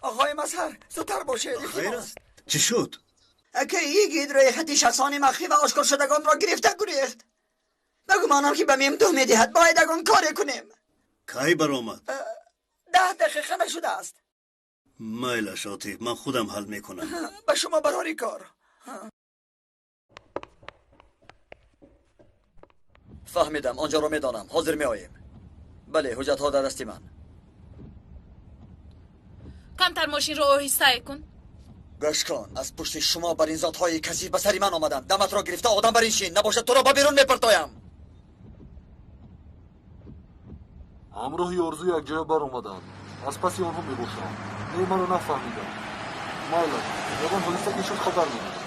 آقای مظهر، زودتر باشید. خیر است، چی شد؟ اکه یگید ریحتی شخصان مخفی و آشکار شدگان را گرفته گریخت. بگمانم که به میم دو میدهد. باید اگان کاری کنیم. کی برآمد؟ 10 دقیقه نشده است. مایلش عاطف، من خودم حل میکنم. به شما براری کار. فهمیدم، آنجا را میدانم. حاضر میآییم. بله، حجت ها در دست من. کمتر ماشین رو آهسته کن. گوش کن، از پشت شما بر این ذات‌های کثیف به سر من آمدند. دمت را گرفته آدم بر این شین، نباشد تو را به بیرون میپرتایم. ҳамроҳи орзу якҷоя баромаданд. Аз паси онҳо мебошам. Не, маро нафаҳмидам. Майлаш, ягон ҳодиса ки шуд хабар медиҳам.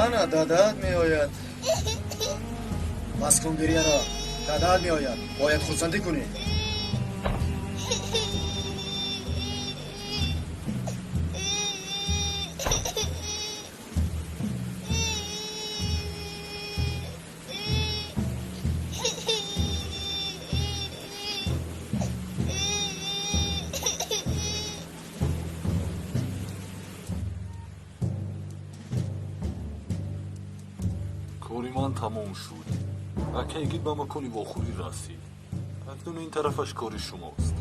Ана дадат меояд. Бас кун гирьяро. Дадат меояд. Бояд хурсандӣ кунӣ. Кори ман тамом шуд. Ака Йигит ба макони вохӯрӣ расид. Акнун ин тарафаш кори шумост.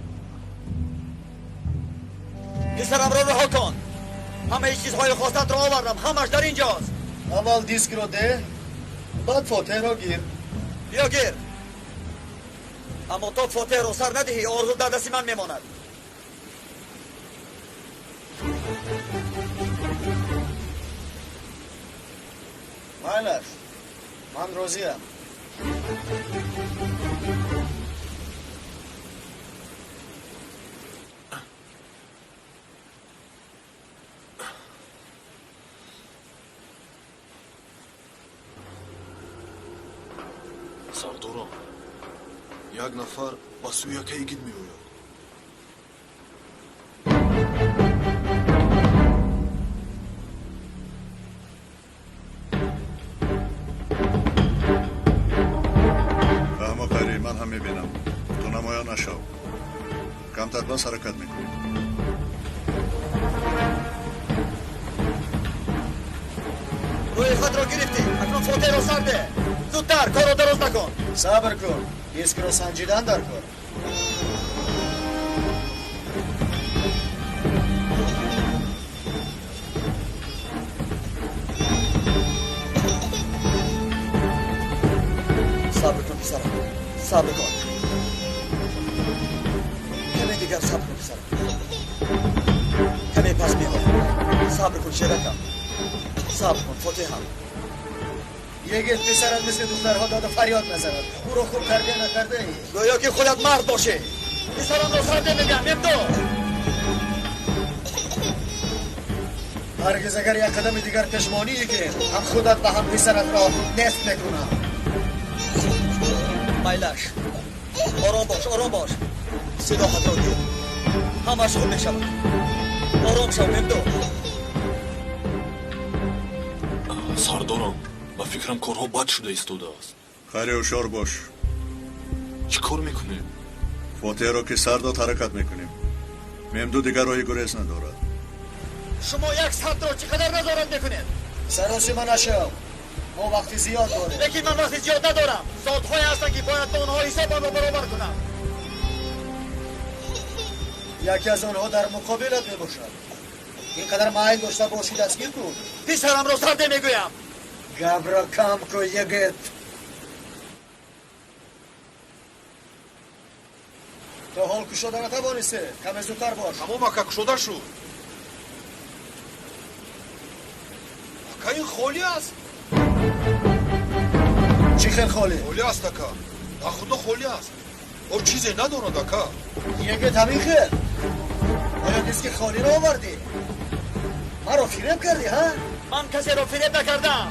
Писарамро раҳо кун. Ҳамаи чизҳои хостатро овардам. Ҳамаш дар инҷост. Аввал дискро деҳ, баъд фотеҳро гир. Биё гир. Аммо то фотеҳро сар надиҳӣ, орзу дар дасти ман мемонад. Майлаш, ман розиам. Сардорам, як нафар ба сӯи ака Йигит меояд. Фаҳмо Хайрӣ, ман ҳам мебинам. Ту намоён нашав. Камтар бас ҳаракат мекунем. Рӯи хатро гирифтӣ, акнун Фотеҳро сар деҳ. Зудтар, корро дароз накун. Сабр кун, дискро санҷидан дар кор. Сабр кун, писарам, сабр кун. Каме дигар сабр кун, писарам. Каме пас меоям. Сабр кун, шеракам. Сабр кун, Фотеҳам. Йигит, писарат мисли духтарҳо доду фарёд мезанад. Ӯро хуб тарбия накардаӣ. Гӯё ки худат мард бошӣ. Писарамро сарде мегӯям, Мемду. Ҳаргиз агар як қадами дигар пешмонӣ, ки ҳам худат ва ҳам писаратро нест мекунам. Майлаш, ором бош, ором бош. Силоҳатро гир, ҳамаш хуб мешавад. Ором шав, Мемду. Сардорам, ба фикрам корҳо бад шуда истодааст. Хайри, ҳушёр бош. Чӣ кор мекунем? Фотеҳро ки сар дод, ҳаракат мекунем. Мемду дигар роҳи гурез надорад. Шумо як сабтро чӣ қадар назорат мекунед? Саросима нашав, мо вақти зиёд дорем. Лекин ман вақти зиёд надорам. Зотҳое ҳастанд, ки бояд ба онҳо ҳисобамро баробар кунам. Яке аз онҳо дар муқобилат мебошад. Ин қадар майл дошта бошӣ, дастгир кун. Писарамро сарде мегӯям. Гапро кам кун, Йигит. То ҳол кушода натавонисте, каме зудтар бош. Тамом, ака, кушода шуд. Ака, ин холӣ аст. Чӣ хел холӣ? Холӣ аст, ака. На худо, холӣ аст. О чизе надорад, ака. Йигит, ҳамин хел? Оё диски холиро овардӣ? Маро фиреб кардӣ, ҳа? Ман касеро фиреб накардам.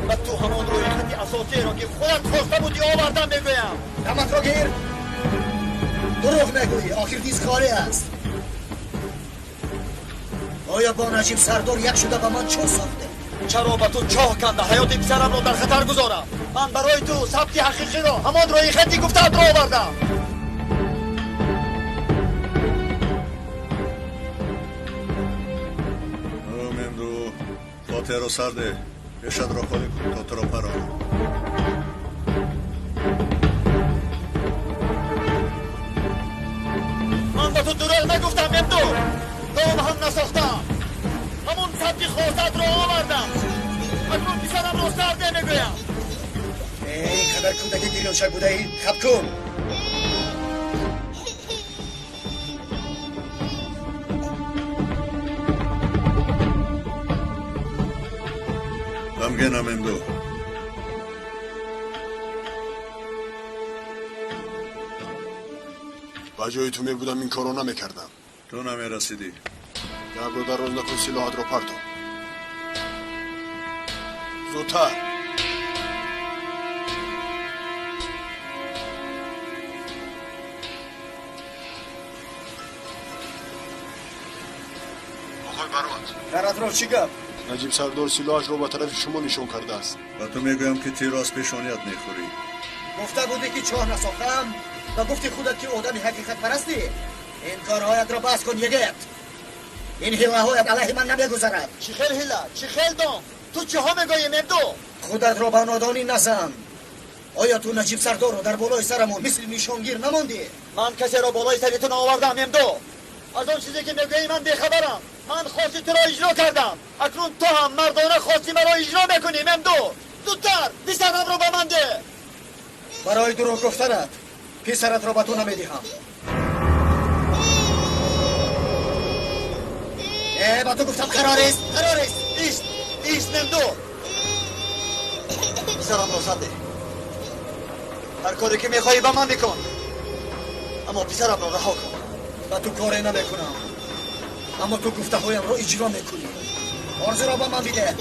Ва ту ҳамон рӯйхати асосиеро, ки худат хоста будӣ, овардам, мегӯям. Даматро гир. Дурӯғ мегӯӣ, охир диск холӣ аст. Оё бо Наҷиб сардор як шуда ба ман чоҳ сохте? Чаро ба ту чоҳ канда ҳаёти писарамро дар хатар гузорам? Ман барои ту сабти ҳақиқиро, ҳамон рӯйхати гуфтаатро овардам. О, Мемду, Фотеҳро сар деҳ, пешатро холӣ кун, то туро паронам. Ман ба ту дурӯғ нагуфтам, Мемду. Дом ҳам насохтам. Ҳамон сабти хосатро овардам. Акнун писарамро сарде мегӯям. Ин қадар кӯдаки гирёншак будаӣ? Хаб кун. Ғамгинам, Мемду. Ба ҷои ту мебудам, ин корро намекардам. Ту намерасидӣ. Гапро дароз накун, силоҳатро партов. Зудтар. Оғои Барот. Дар атроф чӣ гап? Наҷиб сардор силоҳашро ба тарафи шумо нишон кардааст. Ба ту мегӯям, ки тирро аз пешоният мехӯрӣ. Гуфта будӣ, ки чоҳ насохтам ва гуфти худат, ки одами ҳақиқатпарастӣ. Ин корҳоятро бас кун, Йигит. Ин ҳилаҳоят алайҳи ман намегузарад. Чӣ хел ҳила, чӣ хел дом? Ту чиҳо мегӯӣ, Мемду? Худатро ба нодонӣ назан. Оё ту Наҷиб сардорро дар болои сарамон мисли нишонгир намондӣ? Ман касеро болои сари ту наовардам, Мемду. Аз он чизе, ки мегӯӣ, ман бехабарам. Ман хости туро иҷро кардам. Акнун ту ҳам мардона хости маро иҷро мекунӣ, Мемду. Зудтар писарамро ба ман деҳ. Барои дурӯғ гуфтанат писаратро ба ту намедиҳам. Ба ту гуфтам, қарорист, қарорист. Ист, ист, Мемду. Писарамро сар деҳ. Ҳар коре, ки мехоҳӣ, ба ман бикун, аммо писарамро раҳо кун. Ба ту коре намекунам, аммо ту гуфтаҳоямро иҷро мекунӣ. Орзуро ба ман бидеҳ.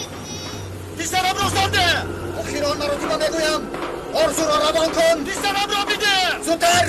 Писарамро сар деҳ. Охир он маротиба мегӯям. Орзуро равон кун. Писарамро бидеҳ. Зудтар.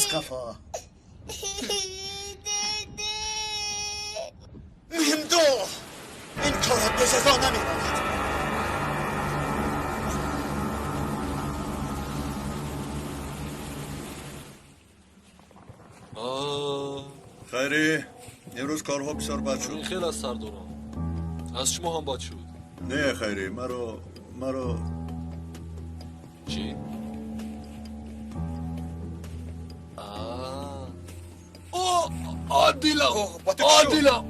از قفا. ممدو، این کارت به سزا نمی‌ماند. خیری، امروز کارها بسیار بد شد. خیلی از سردارم، از شما هم بد شد. نه خیری، مرا چی؟ عادلا، عادلا،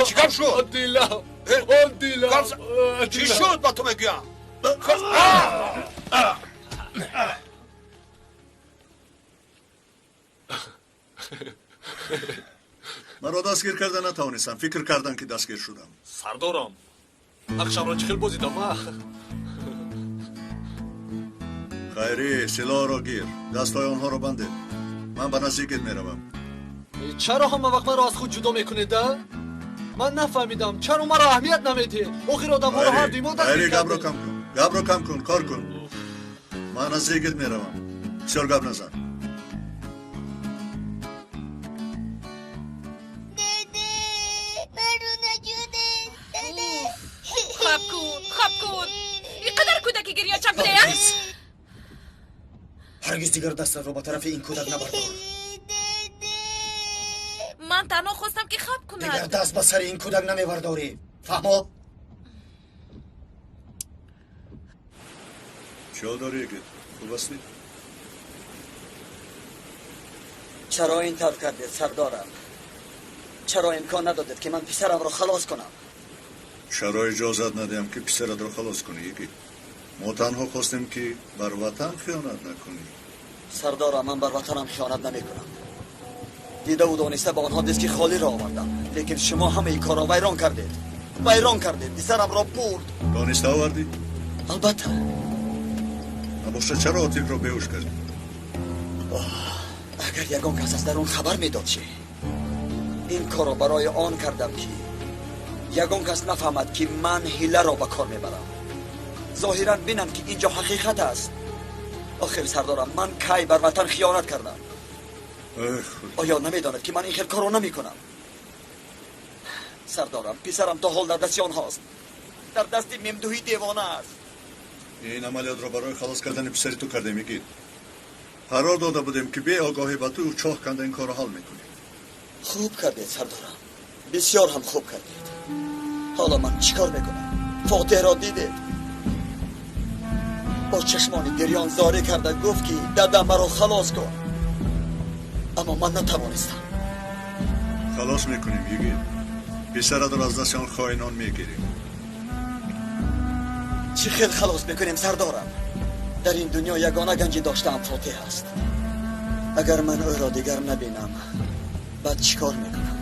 چی گپ شد؟ عادلا، عادلا، چی شد با تو میگم؟ маро дастгир карда натавонистам. Фикр кардам, ки дастгир шудам. Сардорам, нақшамро чӣ хел бозидам? Хайрӣ, силоҳро гир, дастҳои онҳоро бандед. Ман ба наздикит меравам. Чаро ҳама вақт маро аз худ ҷудо мекунед? Ман нафаҳмидам, чаро маро аҳамият намедиҳед? Охир одамҳоро ҳар дуи мо дастгир кардем. Гапро кам кун, гапро кам кун, кор кун. Ман наздикит меравам, бисёр гап назан. Хоб кун, хоб кун. Ин қадар кӯдаки гирёчак будая? Ҳаргиз дигар дастатро ба тарафи ин кӯдак набардор. Ман танҳо хостам, ки хоб кунад. Дигар даст ба сари ин кӯдак намебардорӣ, фаҳмо? Чӣ ҳол дорӣ, Егит? Хуб ҳастӣ? Чаро ин тавр кардед, сардорам? Чаро имкон надодед, ки ман писарамро халос кунам? Чаро иҷозат надиҳам, ки писаратро халос кунӣ, Егит? Мо танҳо хостем, ки бар ватан хиёнат накунӣ. Сардорам, ман бар ватанам хиёнат намекунам. Дидаву дониста ба онҳо диски холиро овардам, лекин шумо ҳамаи корро вайрон кардед, вайрон кардед. Писарамро бурд. Дониста овардӣ? Албатта. Набошад, чаро Отифро беҳуш кардӣ? Агар ягон кас аз дарун хабар медод, чӣ? Ин корро барои он кардам, ки ягон кас нафаҳмад, ки ман ҳиларо ба кор мебарам. Зоҳиран бинанд, ки ин ҷо ҳақиқат аст. Охир сардорам, ман кай бар ватан хиёнат кардам? Оё намедонад, ки ман ин хел корро намекунам? Сардорам, писарам то ҳол дар дасти онҳост, дар дасти мемдуҳи девона аст. Ин амалиётро барои халос кардани писари ту кардем, Егит. Қарор дода будем, ки беогоҳӣ ба ту чоҳ канда ин корро ҳал мекунем. Хуб кардед, сардорам, бисёр ҳам хуб кардед. Ҳоло ман чӣ кор мекунам? Фотеҳро дидед, бо чашмони гирён зорӣ карда гуфт, ки дада, маро халос кун. Аммо ман натавонистам. Халос мекунем, Егит. Писаратро аз дасти он хоинон мегирем. Чӣ хел халос мекунем, сардорам? Дар ин дунё ягона ганҷи доштаам Фотеҳ аст. Агар ман ӯро дигар набинам, баъд чӣ кор мекунам?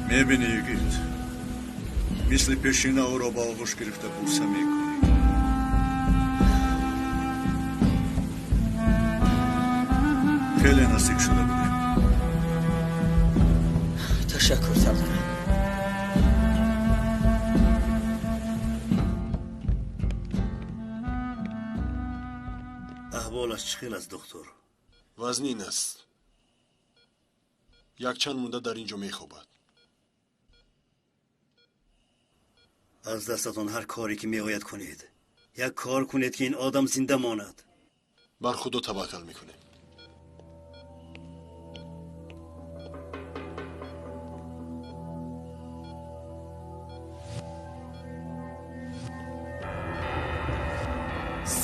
Мебинӣ, Егит, мисли пешина ӯро ба оғӯш гирифта бӯса мекунӣ. Хеле наздик шуда будем. Ташаккур, сардарам. Аҳволаш чӣ хел аст, доктор? Вазнин аст. Якчанд муддат дар ин ҷо мехобад. Аз дастатон ҳар коре ки меояд кунед. Як кор кунед, ки ин одам зинда монад. Бар Худо таваккал мекунем.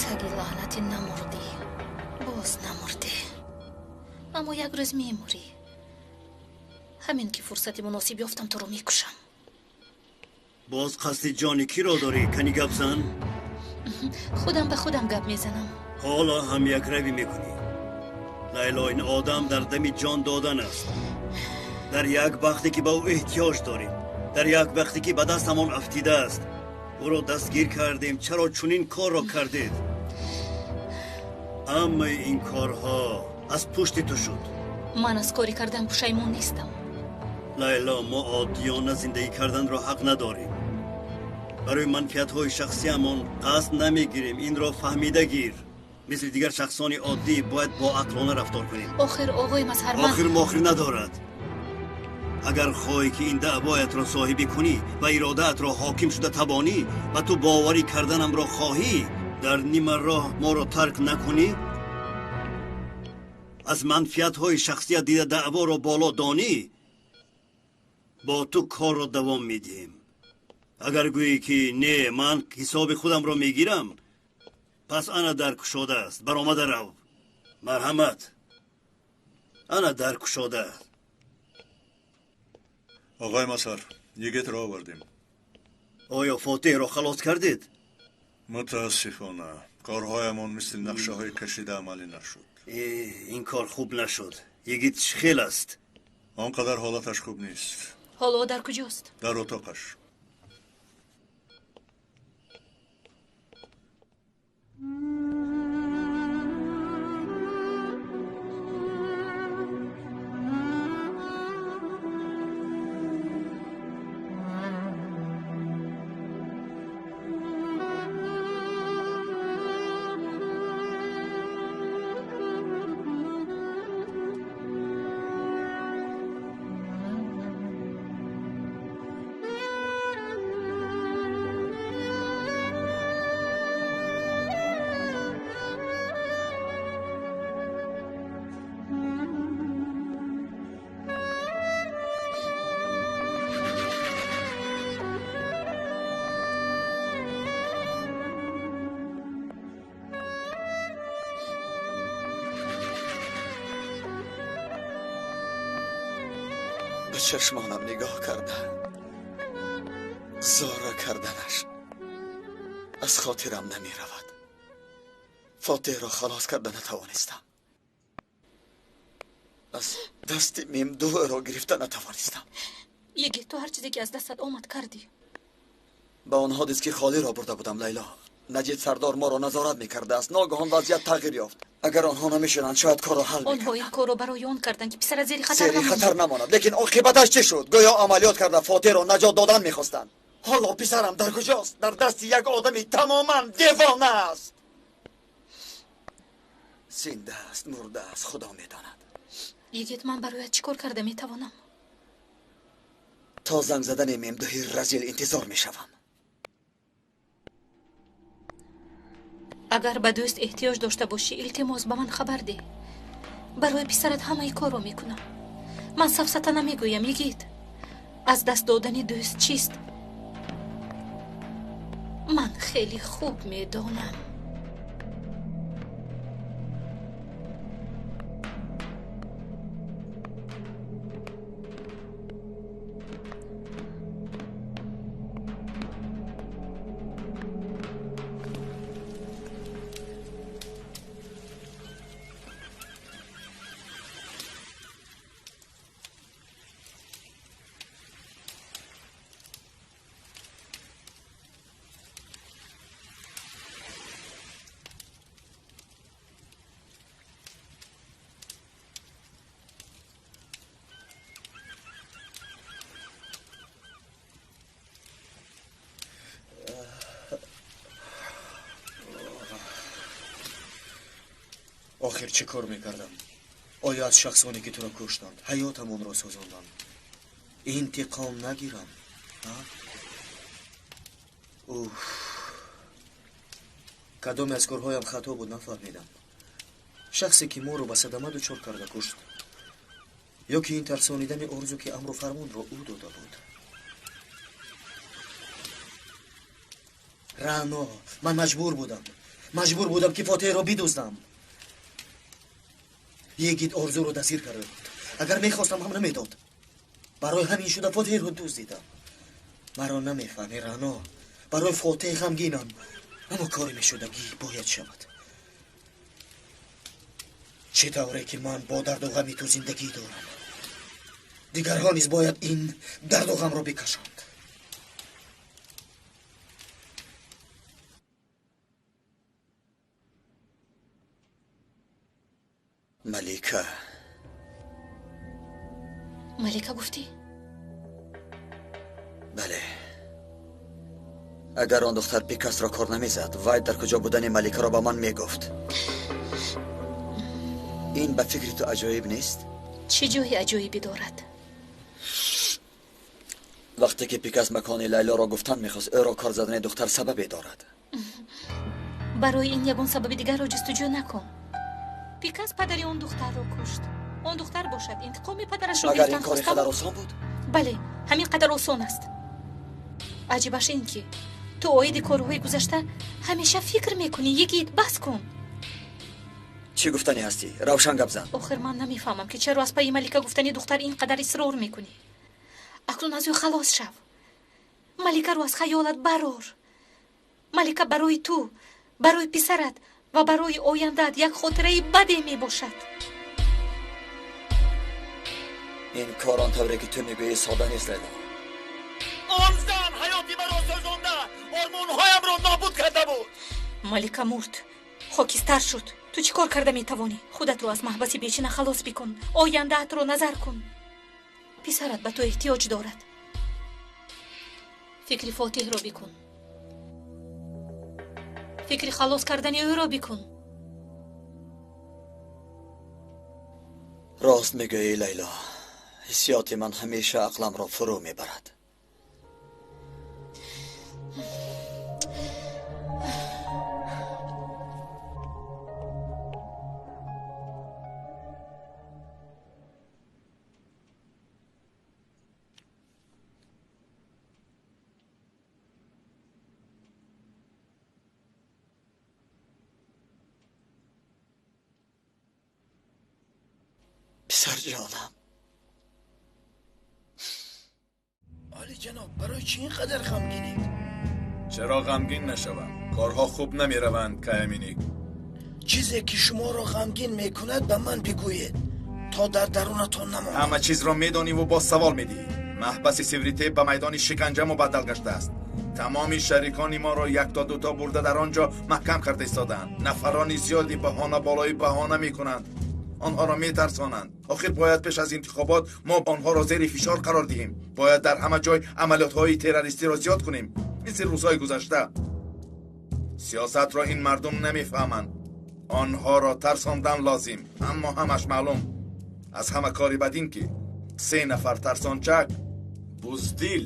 Саги лаънатӣ, намурдӣ, боз намурдӣ, аммо як рӯз мемурӣ. Ҳамин ки фурсати муносиб ёфтам, туро мекушам. Боз қасди ҷони киро дорӣ, кани гап зан? Худам ба худам гап мезанам. Ҳоло ҳам якравӣ мекунӣ. Лайло, ин одам дар дами ҷон додан аст. Дар як вақте ки ба ӯ эҳтиёҷ дорем, дар як вақте ки ба дастамон афтидааст, ӯро дастгир кардем. Чаро чунин корро кардед? Аммаи ин корҳо аз пушти ту шуд. Ман аз кори кардан пушаймон нестам. Лайло, мо оддиёна зиндагӣ карданро ҳақ надорем. Барои манфиатҳои шахсиамон қасд намегирем. Инро фаҳмида гир. Мисли дигар шахсони оддӣ бояд боақлона рафтор кунем. Охир, оғои Мазҳар, ман охир мохир надорад. Агар хоҳӣ, ки ин даъвоятро соҳибӣ кунӣ ва иродаатро ҳоким шуда тавонӣ ва ту боварӣ карданамро хоҳӣ, дар нима роҳ моро тарк накунӣ, аз манфиатҳои шахсият дида даъворо боло донӣ, бо ту корро давом медиҳем. Агар гӯӣ, ки не, ман ҳисоби худамро мегирам, пас ана дар кушода аст, баромада рав. Марҳамат, ана дар кушода. Оғои Мазҳар, йигитро овардем. Оё Фотеҳро халос кардед? Мутаассифона, корҳоямон мисли нақшаҳои кашида амалӣ нашуд. Ин кор хуб нашуд. Йигит чӣ хел аст? Он қадар ҳолаташ хуб нест. Ҳоло дар куҷост? Дар утоқаш. Ба чашмонам нигоҳ карда, зора карданаш аз хотирам намеравад. Фотеҳро халос карда натавонистам. Аз дасти Мемдуро гирифта натавонистам. Йигит, ту ҳар чизе ки аз дастат омад кардӣ. Ба он ҳодис ки холиро бурда будам, Лайло. Наҷиб сардор моро назорат мекардааст. Ногаҳон вазъият тағйир ёфт. Агар онҳо намешуданд, шояд корро ҳал мекарданд. Онҳо ин корро барои он карданд, ки писарат зери хатар зери хатар намонад. Лекин оқибаташ чӣ шуд? Гӯё амалиёт карда Фотеҳро наҷот додан мехостанд. Ҳоло писарам дар куҷост? Дар дасти як одами тамоман девона аст. Зинда аст, мурда аст, Худо медонад. Йигит, ман барояд чӣ кор карда метавонам? То занг задани Мемдуҳи разил интизор мешавам. Агар ба дӯст эҳтиёҷ дошта бошӣ, илтимос, ба ман хабар деҳ. Барои писарат ҳамаи корро мекунам. Ман сафсата намегӯям, йигит. Аз даст додани дӯст чист? Ман хеле хуб медонам. Охир чӣ кор мекардам? Оё аз шахсоне ки туро куштанд, ҳаётамонро сӯзонданд, интиқом нагирам? Уф, кадоме аз корҳоям хато буд нафаҳмидам. Шахсе ки моро ба садама дучор карда кушт, ё ки ин тарсонидани орзу ки амру фармонро ӯ дода буд? Рано, ман маҷбур будам. Маҷбур будам ки Фотеҳро бидуздам. Йигит орзуро дастгир карда буд. Агар мехостам ҳам намедод. Барои ҳамин шуда Фотеҳро дуздидам. Маро намефаҳмӣ, Рано. Барои Фотеҳ ғамгинам, аммо кори мешудагӣ бояд шавад. Чӣ тавре ки ман бо дарду ғами ту зиндагӣ дорам, дигарҳо низ бояд ин дарду ғамро бикашанд. Малика. Малика гуфтӣ? Бале. Агар он духтар Пикасро кор намезад, вай дар куҷо будани Маликаро ба ман мегуфт. Ин ба фикри ту аҷоиб нест? Чӣ ҷои аҷоибе дорад? Вақте ки Пикас макони Лайлоро гуфтан мехост, ӯро кор задани духтар сабабе дорад. Барои ин ягон сабаби дигарро ҷустуҷӯ накун. Пикас падари он духтарро кушт. Он духтар бошад, интиқоми падарашро Агар ин кор қадар осон буд? Бале, ҳамин қадар осон аст. Аҷибаш ин ки ту оиди корҳои гузашта ҳамеша фикр мекунӣ. Йигит, бас кун. Чӣ гуфтанӣ ҳастӣ? Равшан гап зан. Охир ман намефаҳмам ки чаро аз пайи Малика гуфтани духтар ин қадар исрор мекунӣ. Акнун аз ӯ халос шав. Маликаро аз хаёлат барор. Малика барои ту, барои писарат ва барои ояндаат як хотираи баде мебошад. Ин кор он тавре ки ту мегӯӣ сода нест, Лайло. Он зан ҳаёти маро сӯзонда, ормонҳоямро нобуд карда буд. Малика мурд, хокистар шуд. Ту чӣ кор карда метавонӣ? Худатро аз маҳбаси бечина халос бикун, ояндаатро назар кун. Писарат ба ту эҳтиёҷ дорад. Фикри Фотиҳро бикун, фикри халос кардани ӯро бикун. Рост мегӯӣ, Лайло. Ҳиссиёти ман ҳамеша ақламро фурӯ мебарад. Писарҷонам. Олиҷаноб, барои чӣ ин қадар ғамгинед? Чаро ғамгин нашавам? Корҳо хуб намераванд, Каяминик. Чизе ки шуморо ғамгин мекунад ба ман бигӯед, то дар дарунатон намонад. Ҳама чизро медониву боз савол медиҳӣ. Маҳбаси Сивритеп ба майдони шиканҷа мубаддал гаштааст. Тамоми шарикони моро як то дуто бурда дар он ҷо маҳкам карда истодаанд. Нафарони зиёди баҳона болои баҳона мекунанд. Онҳоро метарсонанд. Охир бояд пеш аз интихобот мо онҳоро зери фишор қарор диҳем. Бояд дар ҳама ҷой амалиётҳои террористиро зиёд кунем, мисли рӯзҳои гузашта. Сиёсатро ин мардум намефаҳманд. Онҳоро тарсондан лозим, аммо ҳамаш маълум. Аз ҳама кори бад ин ки се нафар тарсончак буздил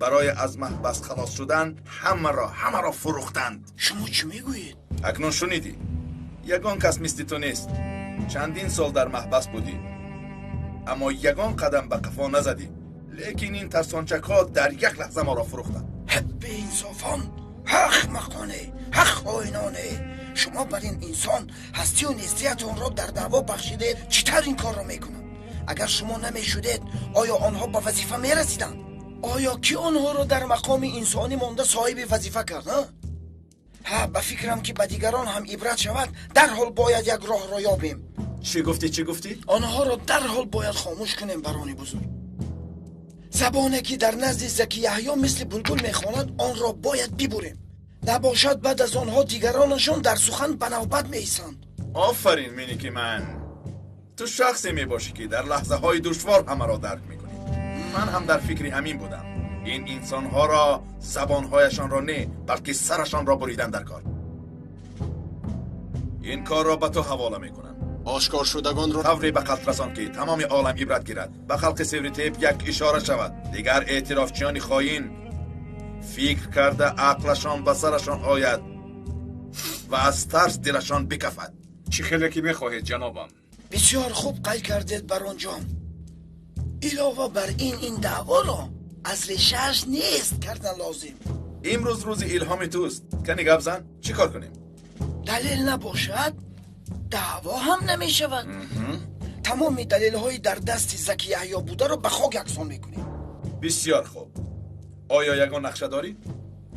барои аз маҳбас халос шудан ҳамаро фурӯхтанд. Шумо чӣ мегӯед? Акнун шунидӣ. Ягон кас мисли ту нест. Чандин сол дар маҳбас будӣ, аммо ягон қадам ба қафо назадӣ. Лекин ин тарсончакҳо дар як лаҳза моро фурӯхтанд. Беинсофон, ҳа ахмақоне, ҳа хоиноне! Шумо бар ин инсон ҳастию нестиятонро дар даъво бахшидед. Чӣ тавр ин корро мекунанд? Агар шумо намешудед, оё онҳо ба вазифа мерасиданд? Оё ки онҳоро дар мақоми инсонӣ монда соҳиби вазифа кард? Ҳа, ба фикрам ки ба дигарон ҳам ибрат шавад, дарҳол бояд як роҳро ёбем. Чӣ гуфтӣ, чӣ гуфтӣ? Онҳоро дарҳол бояд хомӯш кунем, барони бузург. Забоне ки дар назди Заки Яҳё мисли булбул мехонад, онро бояд бибурем. Набошад баъд аз онҳо дигаронашон дар сухан ба навбат меистанд. Офарин, Миники ман. Ту шахсе мебошӣ ки дар лаҳзаҳои душвор ҳамаро дарк мекунӣ. Ман ҳам дар фикри ҳамин будам. Ин инсонҳоро забонҳояшонро не, балки сарашонро буридан дар кор. Ин корро ба ту ҳавола мекунам. Ошкоршудагонро тавре ба қатл расон, ки тамоми олам ибрат гирад, ба халқи Севритеп як ишора шавад. Дигар эътирофчиёни хоин фикр карда ақлашон ба сарашон ояд ва аз тарс дилашон бикафад. Чӣ хеле ки мехоҳед, ҷанобам. Бисёр хуб қайд кардед, баронҷон. Илова бар ин, ин даъворо аз решааш нест кардан лозим. Имрӯз рӯзи илҳоми туст. Кани гап зан, чӣ кор кунем? Далел набошад, даъво ҳам намешавад. Тамоми далелҳои дар дасти Заки Яҳё бударо ба хок яксон мекунем. Бисёр хуб. Оё ягон нақша дорӣ?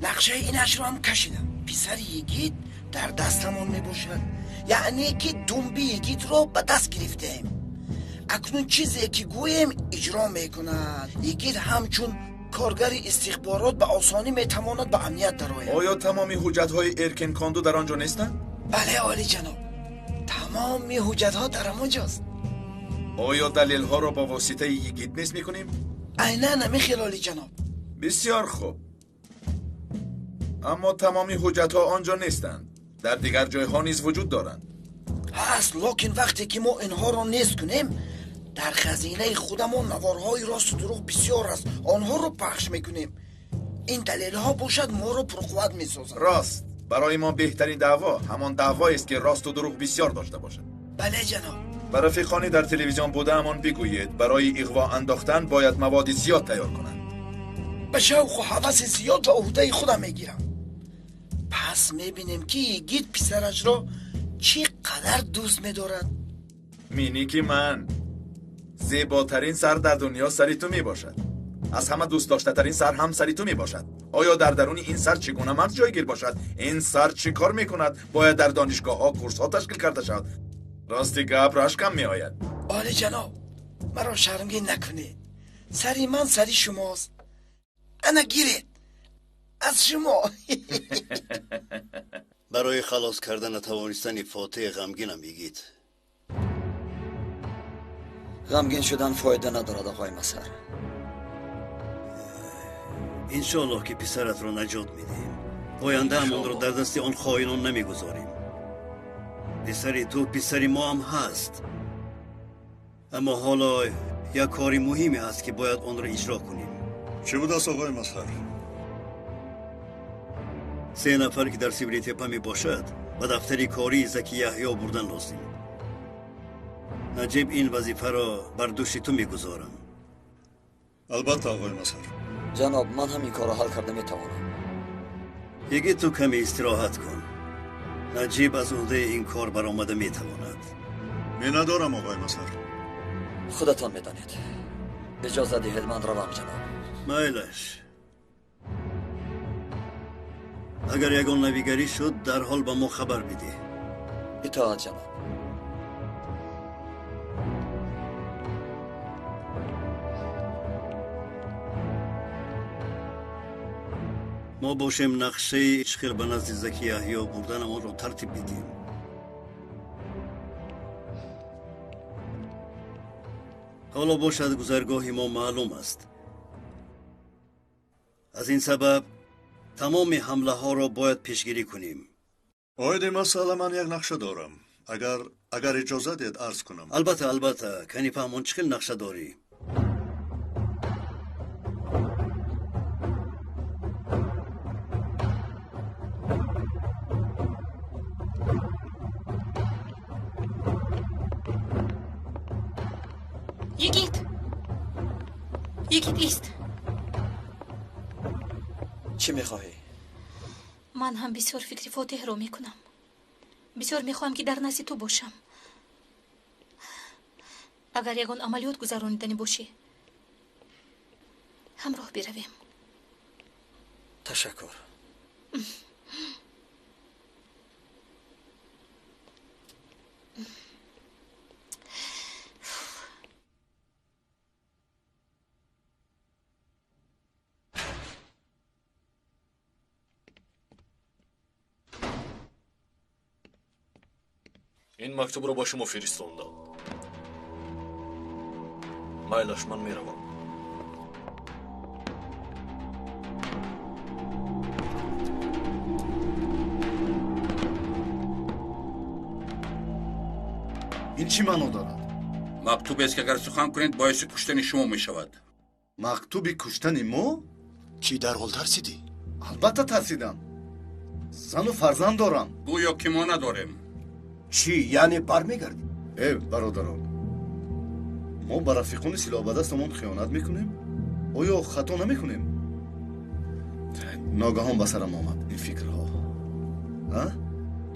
Нақшаи инашро ҳам кашидам. Писари Йигит дар дастамон мебошад, яъне ки думби Йигитро ба даст гирифтем. Акнун чизе ки гӯем, иҷро мекунад. Йигит ҳамчун коргари истихборот ба осонӣ метавонад ба амният дарояд. Оё тамоми ҳуҷҷатҳои Эркин Конду дар он ҷо нестанд? Бале, олиҷаноб, тамоми ҳуҷҷатҳо дар ҳамон ҷост. Оё далелҳоро бо воситаи Йигит нест мекунем? Айнан ҳамин хел, олиҷаноб. Бисёр хуб. Аммо тамоми ҳуҷҷатҳо он ҷо нестанд. Дар дигар ҷойҳо низ вуҷуд доранд. Ҳаст, лекин вақте ки мо инҳоро нест кунем, дар хазинаи худамон наворҳои росту дурӯғ бисёр аст, онҳоро пахш мекунем. Ин далелҳо бошад моро пурқувват месозад. Рост. Барои мо беҳтарин даъво ҳамон даъвоест, ки росту дурӯғ бисёр дошта бошад. Бале, ҷаноб. Ба рафиқони дар телевизион будаамон бигӯед, барои иғво андохтан бояд маводи зиёд тайёр кунанд. Ба шавқу ҳаваси зиёд ба уҳдаи худам мегирам. Пас мебинем, ки Йигит писарашро чӣ қадар дӯст медорад. Миники ман, зеботарин сар дар дунё сари ту мебошад. Аз ҳама дӯстдоштатарин сар ҳам сари ту мебошад. Оё дар даруни ин сар чӣ гуна мард ҷойгир бошад? Ин сар чӣ кор мекунад? Бояд дар донишгоҳҳо курсҳо ташкил карда шавад. Рости гап, рашкам меояд. Олиҷаноб, маро шармгин накунед. Сари ман сари шумост. Ана гиред, аз шумо. Барои халос карда натавонистани Фотеҳ ғамгинам, Йигит. Ғамгин шудан фоида надорад, оқои Мазҳар. Иншоаллоҳ, ки писаратро наҷот медиҳем. Ояндаам онро дар дасти он хоинон намегузорем. Писари ту писари мо ҳам ҳаст. Аммо ҳоло як кори муҳиме ҳаст, ки бояд онро иҷро кунем. Чӣ будааст, оғои Мазҳар? Се нафар, ки дар Сивритепа мебошад, ба дафтари кории Заки Яҳё бурдан лозим. Наҷиб, ин вазифаро бар дӯши ту мегузорам. Албатта, оғои Мазҳар. Ҷаноб, ман ҳам ин корро ҳал карда метавонам. Йигит, ту каме истироҳат кун. Наҷиб аз уҳдаи ин кор баромада метавонад. Миннатдорам, оғои Мазҳар. Худатон медонед. Иҷоза диҳед, ман равам, ҷаноб. Майлаш. Агар ягон навигарӣ шуд, дарҳол ба мо хабар бидеҳ. Итоат, ҷаноб. Мо бошем, нақшаи чӣ хел ба назди Заки Яҳё бурданамонро тартиб медиҳем. Ҳоло бошад, гузаргоҳи мо маълум аст. Аз ин сабаб тамоми ҳамлаҳоро бояд пешгирӣ кунем. Оиди масъала ман як нақша дорам. Агар иҷоза диҳед, арз кунам. Албатта, албатта. Кани фаҳмон, чӣ хел нақша дорӣ? Йигит! Йигит, ист! Чӣ мехоҳӣ? Ман ҳам бисёр фикри Фотеҳро мекунам. Бисёр мехоҳам, ки дар назди ту бошам. Агар ягон амалиёт гузарониданӣ бошӣ, ҳамроҳ биравем. Ташаккур. Ин мактубро ба шумо фиристондам. Майлаш, ман меравам. Ин чӣ маъно дорад? Мактубест, ки агар сухан кунед, боиси куштани шумо мешавад. Мактуби куштани мо? Чӣ, дарҳол тарсидӣ? Албатта тарсидам. Зану фарзанд дорам. Гӯё ки мо надорем. Чӣ, яъне бармегардӣ? Э, бародарон, мо ба рафиқони силоҳбадастамон хиёнат мекунем? Оё хато намекунем? Ногаҳон ба сарам омад ин фикрҳо.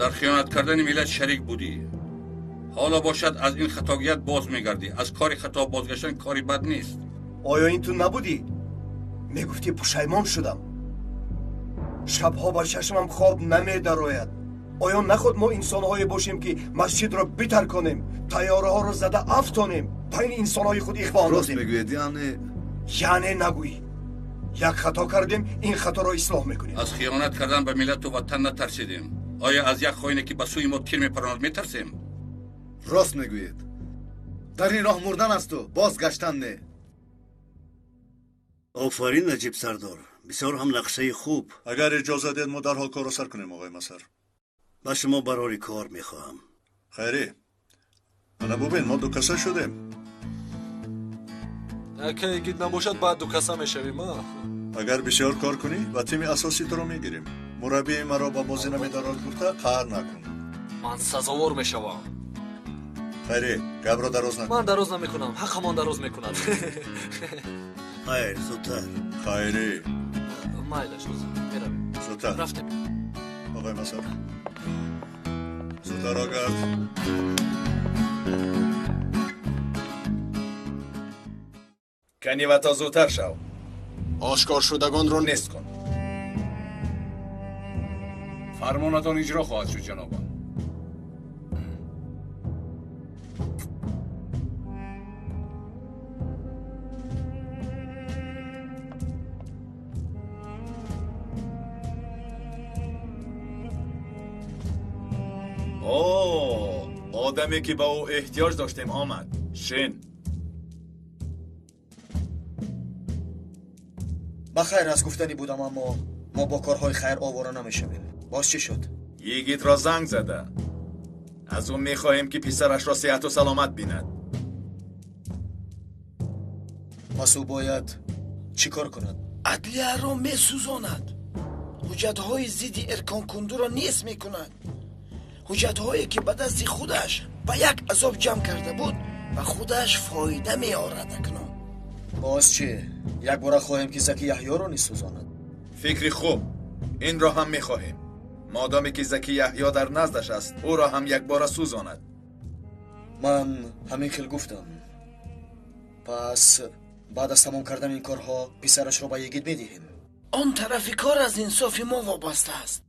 Дар хиёнат кардани миллат шарик будӣ. Ҳоло бошад, аз ин хатогият боз мегардӣ. Аз кори хато бозгаштан кори бад нест. Оё ин ту набудӣ? Мегуфтӣ пушаймон шудам, шабҳо ба чашмам хоб намедарояд. Оё наход мо инсонҳое бошем, ки масҷидро битарконем, тайёраҳоро зада афтонем, байни инсонҳои худ ихво Рост андозем? мегӯед, яъне Яъне нагӯӣ. Як хато кардем, ин хаторо ислоҳ мекунем. Аз хиёнат кардан ба миллату ватан натарсидем. Оё аз як хоине, ки ба сӯи мо тир мепаронад, метарсем? Рост мегӯед. Дар ин роҳ мурдан асту бозгаштан не. Офарин, Наҷиб сардор, бисёр ҳам нақшаи хуб. Агар иҷоза диҳед, мо дарҳол корро сар кунем, оғои Масар. Ба шумо барори кор мехоҳам. Хайрӣ, ана бубин, мо дукаса шудем. Ака Йигит набошад, баъд дукаса мешавем, а? Агар бисёр кор кунӣ, ба тими асосӣ туро мегирем. Мураббии маро ба бозӣ намедарорад гуфта, қаҳр накун. Ман сазовор мешавам. Хайрӣ, гапро дароз накун. Ман дароз намекунам, ҳаққамон дароз мекунад. Хайр, зудтар. Хайрӣ. Майлаш, меравем. Зудтар. Рафтем. Оғои Масар, зудтар огард. Кани вато, зудтар шав. Ошкоршудагонро нест кун. Фармонатон иҷро хоҳад шуд, ҷанобам. О, одаме, ки ба ӯ эҳтиёҷ доштем, омад. Шин. Ба хайр аст гуфтанӣ будам, аммо мо бо корҳои хайр овора намешавем. Боз чӣ шуд? Йигитро занг зада, аз ӯ мехоҳем, ки писарашро сиҳату саломат бинад. Пас ӯ бояд чӣ кор кунад? Адлияро месӯзонад, ҳуҷҷатҳои зидди Эрконкундуро нест мекунад, ҳуҷҷатҳое, ки ба дасти худаш ба як азоб ҷамъ карда буд, ба худаш фоида меорад акнун. Боз чӣ, якбора хоҳем, ки Заки Яҳёро низ сӯзонад? Фикри хуб, инро ҳам мехоҳем. Модоме ки Заки Яҳё дар наздаш аст, ӯро ҳам якбора сӯзонад. Ман ҳамин хел гуфтам. Пас баъд аз тамом кардани ин корҳо писарашро ба Йигит медиҳем. Он тарафи кор аз инсофи мо вобаста аст.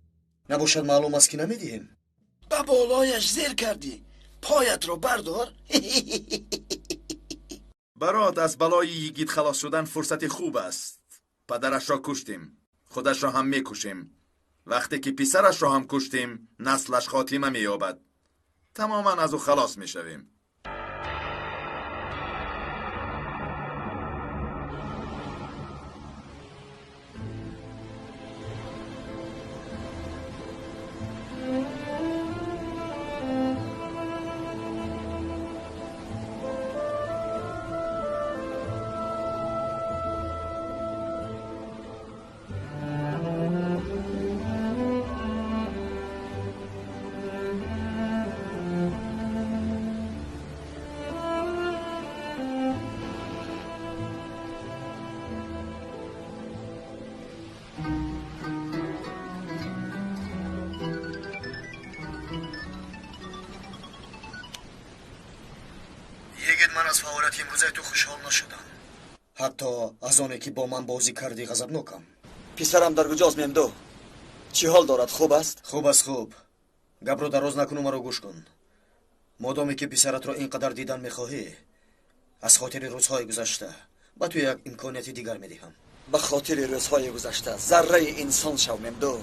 Набошад, маълум аст, ки намедиҳем. Ба болояш зер кардӣ, поятро бардор. Барот, аз балои Йигит халос шудан фурсати хуб аст. Падарашро куштем, худашро ҳам мекушем. Вақте ки писарашро ҳам куштем, наслаш хотима меёбад. Тамоман аз ӯ халос мешавем. Йигит, ман аз фаъолияти имрӯзаи ту хушҳол нашудам. Ҳатто аз оне, ки бо ман бозӣ кардӣ, ғазабнокам. Писарам дар куҷост, Мемду? Чӣ ҳол дорад, хуб аст? Хуб аст, хуб. Гапро дароз накуну маро гӯш кун. Модоме ки писаратро ин қадар дидан мехоҳӣ, аз хотири рӯзҳои гузашта ба ту як имконияти дигар медиҳам. Ба хотири рӯзҳои гузашта зарраи инсон шав, Мемду.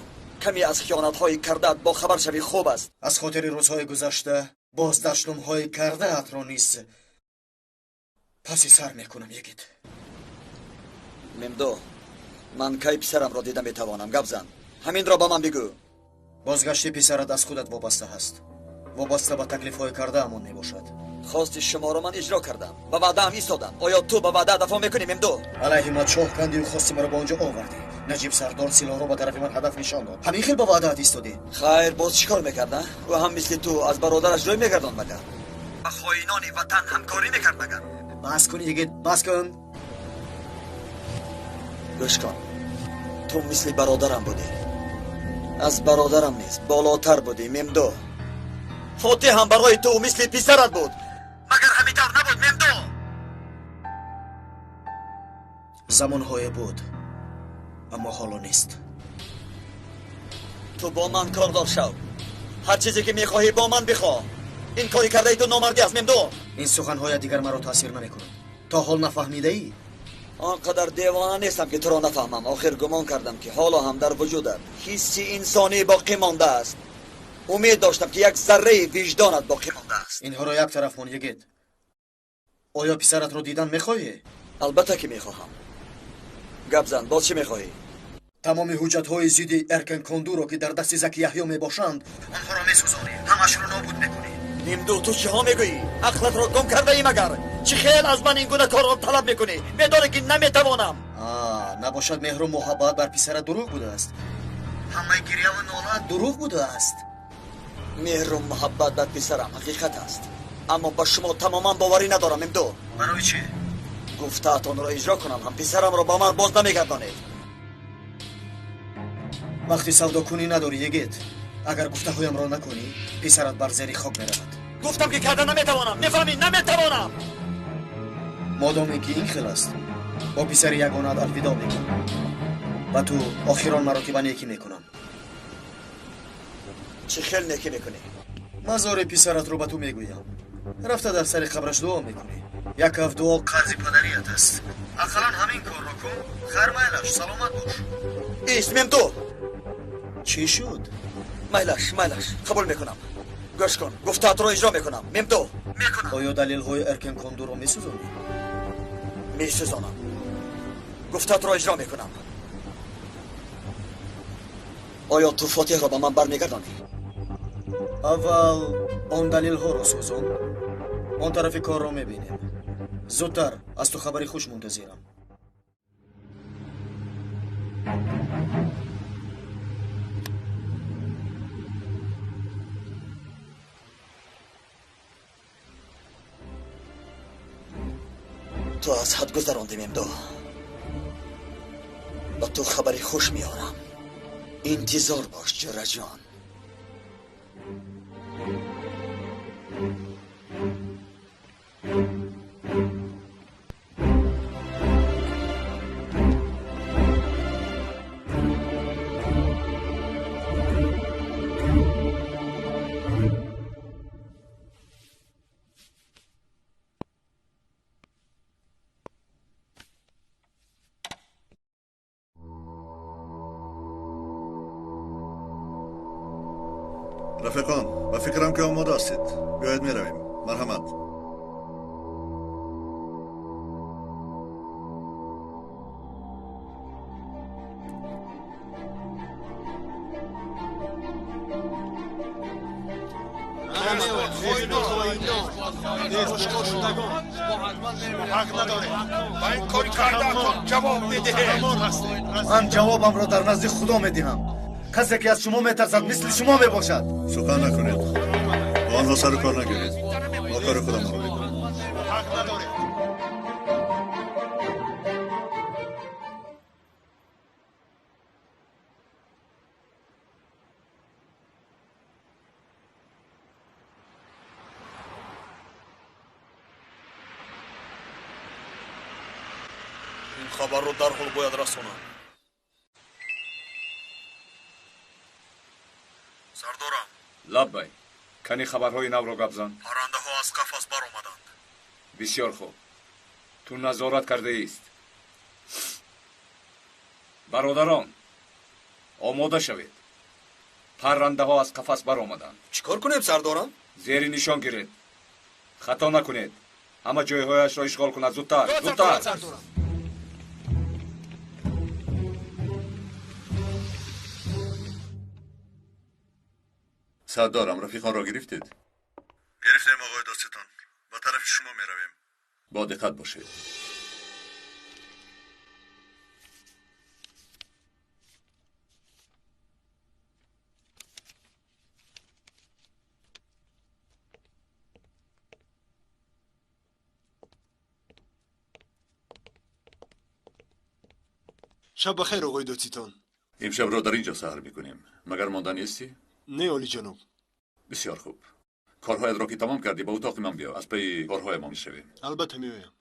Каме аз хиёнатҳои кардаат бохабар шавӣ хуб аст. Аз хотири рӯзҳои гузашта боз дашномҳои кардаатро низ паси сар мекунам, Йигит. Мемду, ман кай писарамро дида метавонам? Гап зан, ҳаминро ба ман бигӯ. Бозгашти писарат аз худат вобаста ҳаст, вобаста ба таклифҳои кардаамон мебошад. Хости шуморо ман иҷро кардам, ба ваъдаам истодам. Оё ту ба ваъда дафо мекунӣ, Мемду? Алайҳи ман чоҳ кандию хости маро ба он ҷо овардӣ. Наҷиб сардор силоҳро ба тарафи ман ҳадаф нишон дод. Ҳамин хел ба ваъдаат истодӣ? Хайр, боз чӣ кор мекард, а? Ӯ ҳам мисли ту аз бародараш рӯй мегардонд магар? Ба хоинони ватан ҳамкорӣ мекард магар? Бас кун, йигит, бас кун. Гӯш кун, ту мисли бародарам будӣ. Аз бародарам низ болотар будӣ, Мемду. Фотиҳ ҳам барои ту мисли писарат буд. Магар ҳамин тавр набуд, Мемду? Замонҳое буд, аммо ҳоло нест. Ту бо ман кордор шав. Ҳар чизе ки мехоҳӣ бо ман бихоҳ. Ин кори кардаи ту номардӣ аст, Мемду. Ин суханҳоят дигар маро таъсир намекунад. То ҳол нафаҳмидаӣ? Он қадар девона нестам ки туро нафаҳмам. Охир гумон кардам ки ҳоло ҳам дар вуҷудат ҳисси инсонӣ боқӣ мондааст. Умед доштам ки як зарраи виҷдонат боқӣ мондааст. Инҳоро як тараф мон, йигит. Оё писаратро дидан мехоҳӣ? Албатта ки мехоҳам. Гап зан, боз чӣ мехоҳӣ? Тамоми ҳуҷҷатҳои зидди Эркенкондуро ки дар дасти Заки Яҳё мебошанд, онҳоро месӯзонӣ, ҳамашро нобуд мекунӣ. Мемду, ту чиҳо мегӯӣ? Ақлатро гум кардаӣ магар? Чӣ хел аз ман ин гуна корро талаб мекунӣ? Медонӣ ки наметавонам. Набошад меҳру муҳаббат бар писарат дурӯғ будааст. Ҳамаи гиряву нолаат дурӯғ будааст. Меҳру муҳаббат бар писарам ҳақиқат аст, аммо ба шумо тамоман боварӣ надорам, Мемду. Барои чӣ? Гуфтаатонро иҷро кунам ҳам писарамро ба ман боз намегардонед. Вақти савдокунӣ надорӣ, йигит. Агар гуфтаҳоямро накунӣ, писарат бар зери хок меравад. Гуфтам ки карда наметавонам, мефаҳмӣ? Наметавонам. Модоме ки ин хел аст, бо писари ягонаат алвидо мекунам. Ба ту охирон маротиба некӣ мекунам. Чӣ хел некӣ мекунӣ? Мазори писаратро ба ту мегӯям. Рафта дар сари қабраш дуо мекунӣ. Як ҳафт дуо қарзи падарият аст. Ақаллан ҳамин корро кун. Хайр, майлаш, саломат бош. Ист, Мемду. Чӣ шуд? Майлаш, майлаш, қабул мекунам. Гӯш кун, гуфтаатро иҷро мекунам. Мемду, мекунам. Оё далелҳои Эркенкондуро месӯзонӣ? Месӯзонам. Гуфтаатро иҷро мекунам. Оё ту Фотиҳро ба ман бармегардонӣ? Аввал он далелҳоро сӯзон. Он тарафи корро мебинем. Зудтар аз ту хабари хуш мунтазирам. Ту аз ҳад гузарондӣ, Мемду. Ба ту хабари хуш меорам. Интизор бош, ҷӯраҷон. Рафиқон, ба фикрам ки омода ҳастед. Биёед меравем. Марҳамат. Ман ҷавобамро дар назди Худо медиҳам. Касе ки аз шумо метарсад, мисли шумо мебошад. Сухан накунед. Бо онҳо сару кор нагиред. Мо кори худамонро мекунем. Ин хабарро дарҳол бояд расонам. Сардорам. Лаббай. Кани хабарҳои навро гап зан. Паррандаҳо аз қафас баромаданд. Бисёр хуб. Ту назорат кардаист. Бародарон, омода шавед. Паррандаҳо аз қафас баромаданд. Чӣ кор кунем, сардорам? Зери нишон гиред. Хато накунед. Ҳама ҷойҳояшро ишғол кунад. Зудтар, зудтар. Сардорам, рафиқонро гирифтед? Гирифтем, оғои додситон. Ба тарафи шумо меравем. Бо диққат бошед. Шаб бахайр, оғои додситон. Имшабро дар ин ҷо саҳар мекунем. Магар монда нестӣ? Не, олиҷаноб. Бисёр хуб. Корҳоятро ки тамом кардӣ, ба утоқи ман биё. Аз пайи корҳоямон мешавем. Албатта меоям.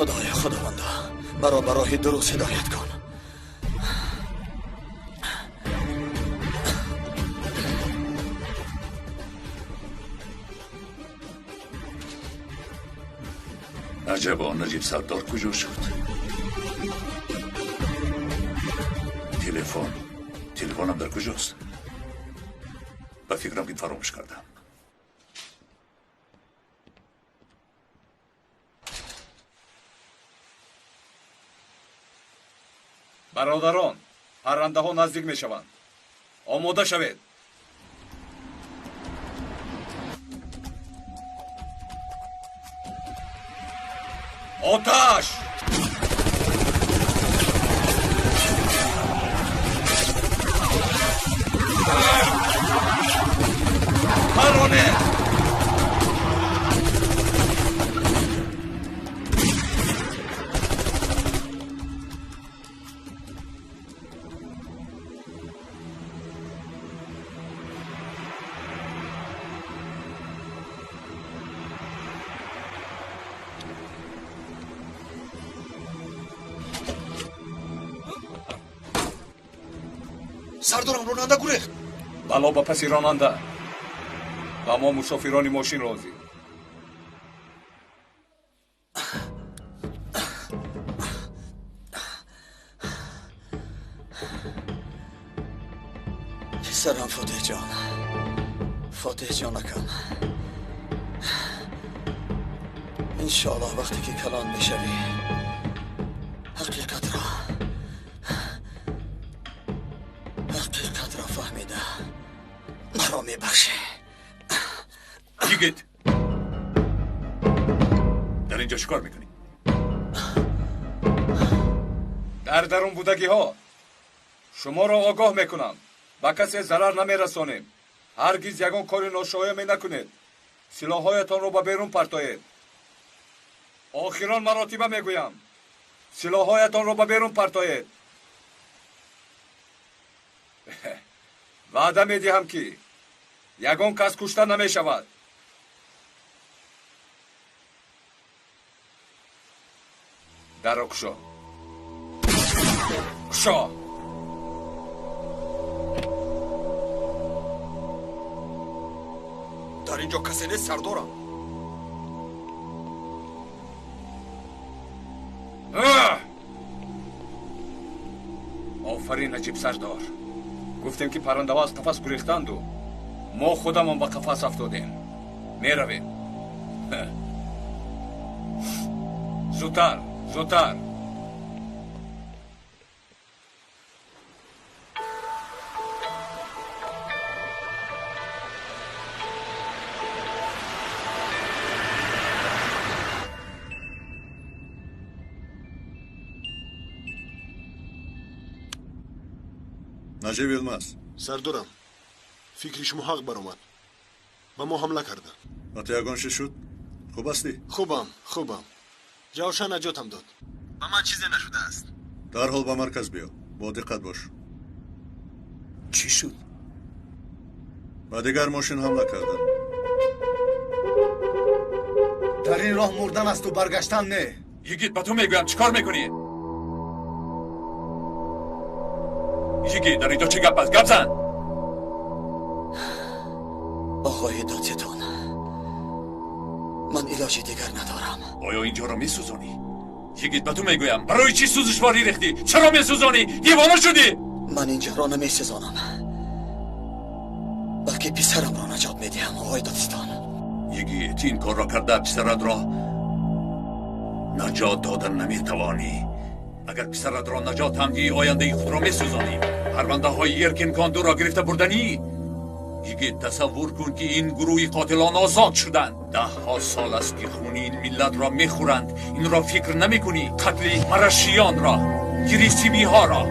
Худоё, Худовандо, маро ба роҳи дуруст ҳидоят кун. Аҷабо, Наҷиб сардор куҷо шуд? Телефон, телефонам дар куҷост? Ба фикрам ки фаромӯш кардам. Бародарон, паррандаҳо наздик мешаванд. Омода шавед. Оташ! Пароне! Сардорам, ронанда гурехт. Бало ба паси ронанда. Ба мо мусофирони мошин лозим. Писарам Фотеҳҷон, Фотеҳҷонакам, иншоаллоҳ вақте ки калон мешавӣ ҳақиқатро фаҳмида маро мебахшӣ. Йигит, дар инҷо чӣ кор мекунӣ? Дар дарун будагиҳо шуморо огоҳ мекунам, ба касе зарар намерасонем. Ҳаргиз ягон кори ношояме накунед. Силоҳҳоятонро ба берун партоед. Охирон маротиба мегӯям, силоҳҳоятонро ба берун партоед. Ваъда медиҳам, ки ягон кас кушта намешавад. Дарро кушо. Кушо! Дар ин ҷо касе нест, сардорам. Офарин, Наҷиб сардор. Гуфтем, ки паррандаҳо аз қафас гурехтанду мо худамон ба қафас афтодем. Меравем. Зудтар, зудтар. Наҷиб Йилмаз. Сардорам, фикри шумо ҳақ баромад. Ба мо ҳамла карданд. Ба ту ягон чиз шуд? Хуб ҳастӣ? Хубам, хубам. Ҷавшан наҷотам дод. Ба ман чизе нашудааст. Дарҳол ба марказ биё. Бо диққат бош. Чӣ шуд? Ба дигар мошин ҳамла карданд. Дар ин роҳ мурдан асту баргаштан не. Йигит, ба ту мегӯям, чӣ кор мекунӣ? Йигит, дар инҷо чӣ гап аст? Гап зан! Оғои додситон, ман илоҷи дигар надорам. Оё инҷоро месӯзонӣ? Йигит, ба ту мегӯям, барои чӣ сӯзишворӣ рехтӣ? Чаро месӯзонӣ? Девона шудӣ? Ман инҷоро намесӯзонам, балки писарамро наҷот медиҳам, оғои додситон. Йигит, ин корро карда писаратро наҷот дода наметавонӣ. Агар писаратро наҷот ҳам диҳӣ, ояндаи худро месӯзонӣ. Парвандаҳои Эркин-Кондуро гирифта бурданӣ. Йигит, тасаввур кун, ки ин гурӯҳи қотилон озод шуданд. Даҳҳо сол аст, ки хуни ин миллатро мехӯранд. Инро фикр намекунӣ? Қатли марашиёнро, гирисимиҳоро,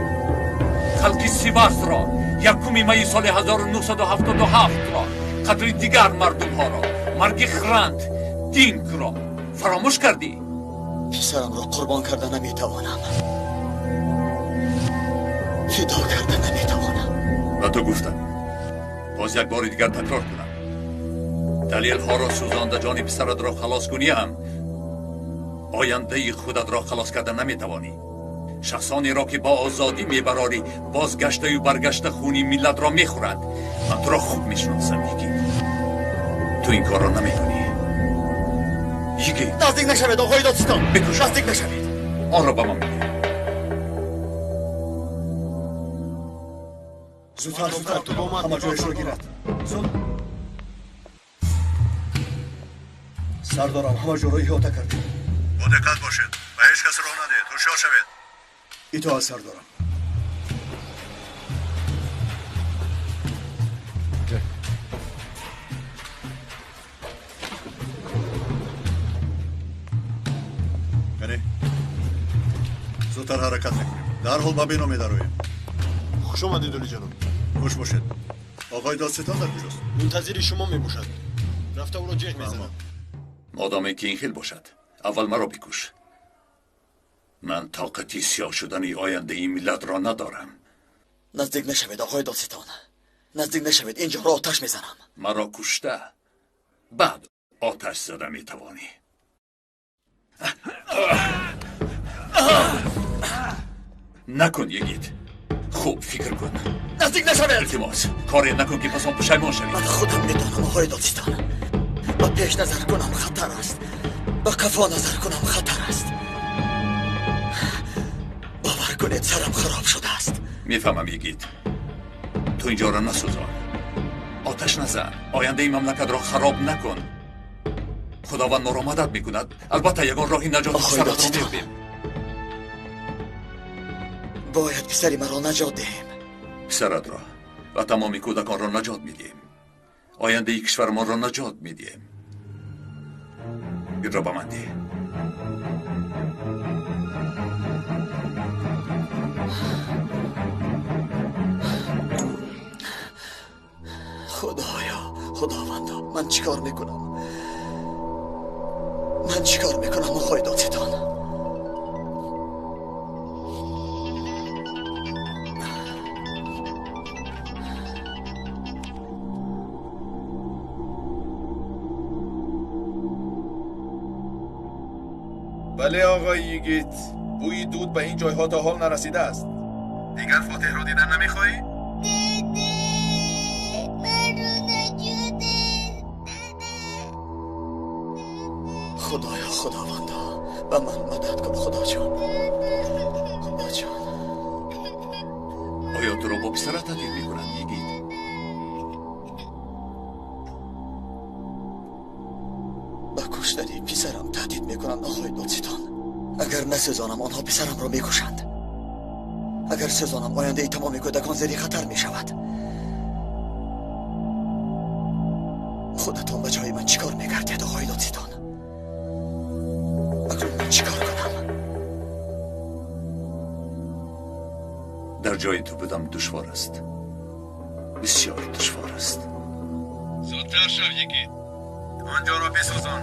халқи Сивасро, 1 майи соли 1977-ро, қатли дигар мардумҳоро, марги Хрант Динкро фаромӯш кардӣ? Писарамро қурбон карда наметавонам, фидо карда наметавонам. Ба ту гуфтам, боз як бори дигар такрор кунам, далелҳоро сӯзонда ҷони писаратро халос кунӣ ҳам ояндаи худатро халос карда наметавонӣ. Шахсонеро, ки ба озодӣ мебарорӣ, бозгаштаю баргашта хуни миллатро мехӯранд. Ман туро хуб мешиносам, Йигит. Ту ин корро намекунӣ. Йигит, наздик нашавед, оғои додситон. Бикуш. Наздик нашавед. Онро ба ман бидеҳ. Зудтар, зудтар, ҳама ҷояшро гирад. Зуд. Сардорам, ҳама ҷоро иҳота кардем. Бо диққат бошед, ба ҳеҷ кас роҳ надиҳед. Ҳушёр шавед. Итоат, сардорам. Яъне зудтар ҳаракат мекунем. Дарҳол ба бино медароем. Хуш омадед, олиҷаноб. Хуш бошед. Оғои додситон дар куҷост? Мунтазири шумо мебошад. Рафта ӯро ҷеғ мезанам. Модоме ки ин хел бошад, аввал маро бикуш. Ман тоқати сиёҳ шудани ояндаи миллатро надорам. Наздик нашавед, оғои додситон. Наздик нашавед, инҷоро оташ мезанам. Маро кушта, баъд оташ зада метавонӣ. Накун, Йигит. Хуб фикр кун. Наздик нашавед. Илтимос, коре накун ки пас он пушаймон шавӣ. Ман худам медонам, оғои додситон. Ба пеш назар кунам хатар аст, ба қафо назар кунам хатар аст. Бовар кунед, сарам хароб шудааст. Мефаҳмам, йигит. Ту инҷоро насӯзон, оташ назан, ояндаи мамлакатро хароб накун. Худованд моро мадад мекунад. Албатта ягон роҳи наҷоти писаратро меёбем. Бояд писари маро наҷот диҳем. Писаратро ва тамоми кӯдаконро наҷот медиҳем. Ояндаи кишвармонро наҷот медиҳем. Инро ба ман деҳ. Худоё, Худовандо, ман чӣ кор мекунам? Ман чӣ кор мекунам, оғои додситон? Бале, оғои йигит, бӯи дуд ба ин ҷойҳо то ҳол нарасидааст. Дигар Фотеҳро дидан намехоҳӣ? Худоё, Худовандо, ба ман мадад кун, Худоҷон, Худоҷон. Оё туро бо писарат таҳдид мекунанд, йигит? Ба куштани писарам таҳдид мекунанд, оғои додситон. Агар насӯзонам, онҳо писарамро мекушанд. Агар сӯзонам, ояндаи тамоми кӯдакон зери хатар мешавад. Худатон ба ҷои ман чӣ кор мекардед, оғои додситон? Акнун ман чӣ кор кунам? Дар ҷои ту будам душвор аст, бисёр душвор аст. Зудтар шав, йигит, онҷоро бисӯзон.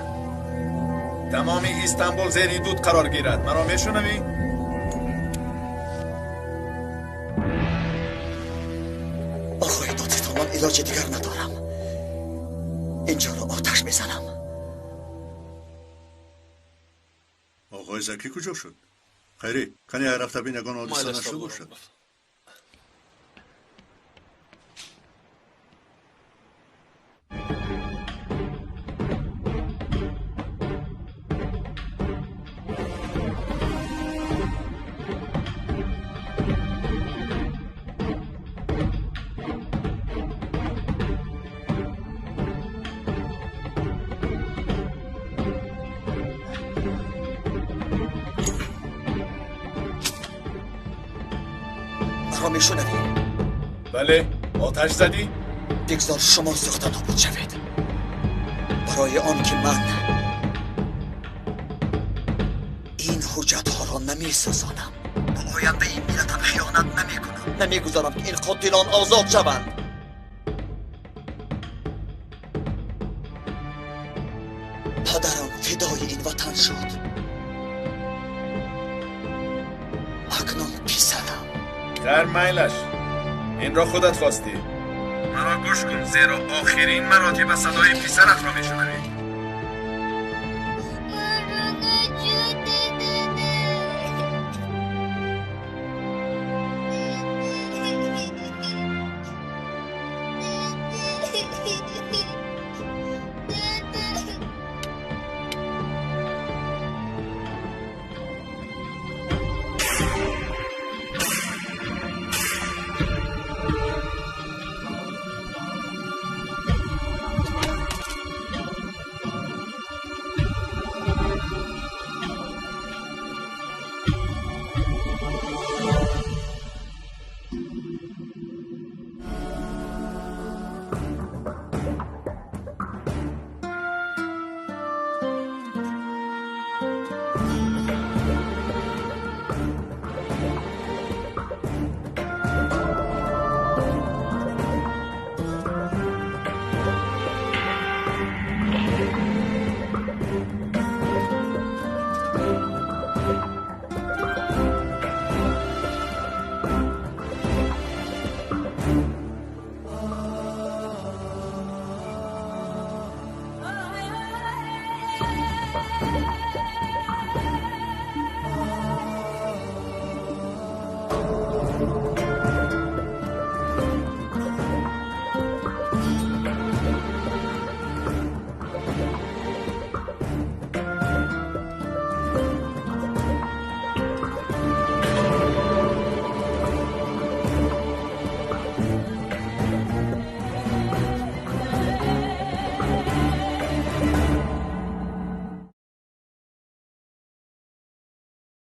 Тамоми Истанбул зери дуд қарор гирад. Маро мешунавӣ? Оғои додситон, ман илоҷи дигар надорам. Инҷоро оташ мезанам. Оғои Заки куҷо шуд? Хайрӣ, кани рафта бин, ягон ҳодиса нашуда бошад. میشنوی؟ بله. آتش زدی؟ بگذار شما سوخته نابود شوید، برای آن که من این حجت ها را نمیسوزانم، به آینده این ملتم خیانت نمیکنم. نمیگذارم که این قاتلان آزاد شوند. پدرم فدای این وطن شد، اکنون پسرم. در میلش، این را خودت خواستی. مرا گوش کن، زیرا آخرین مراتب صدای پسرت را میشنوی.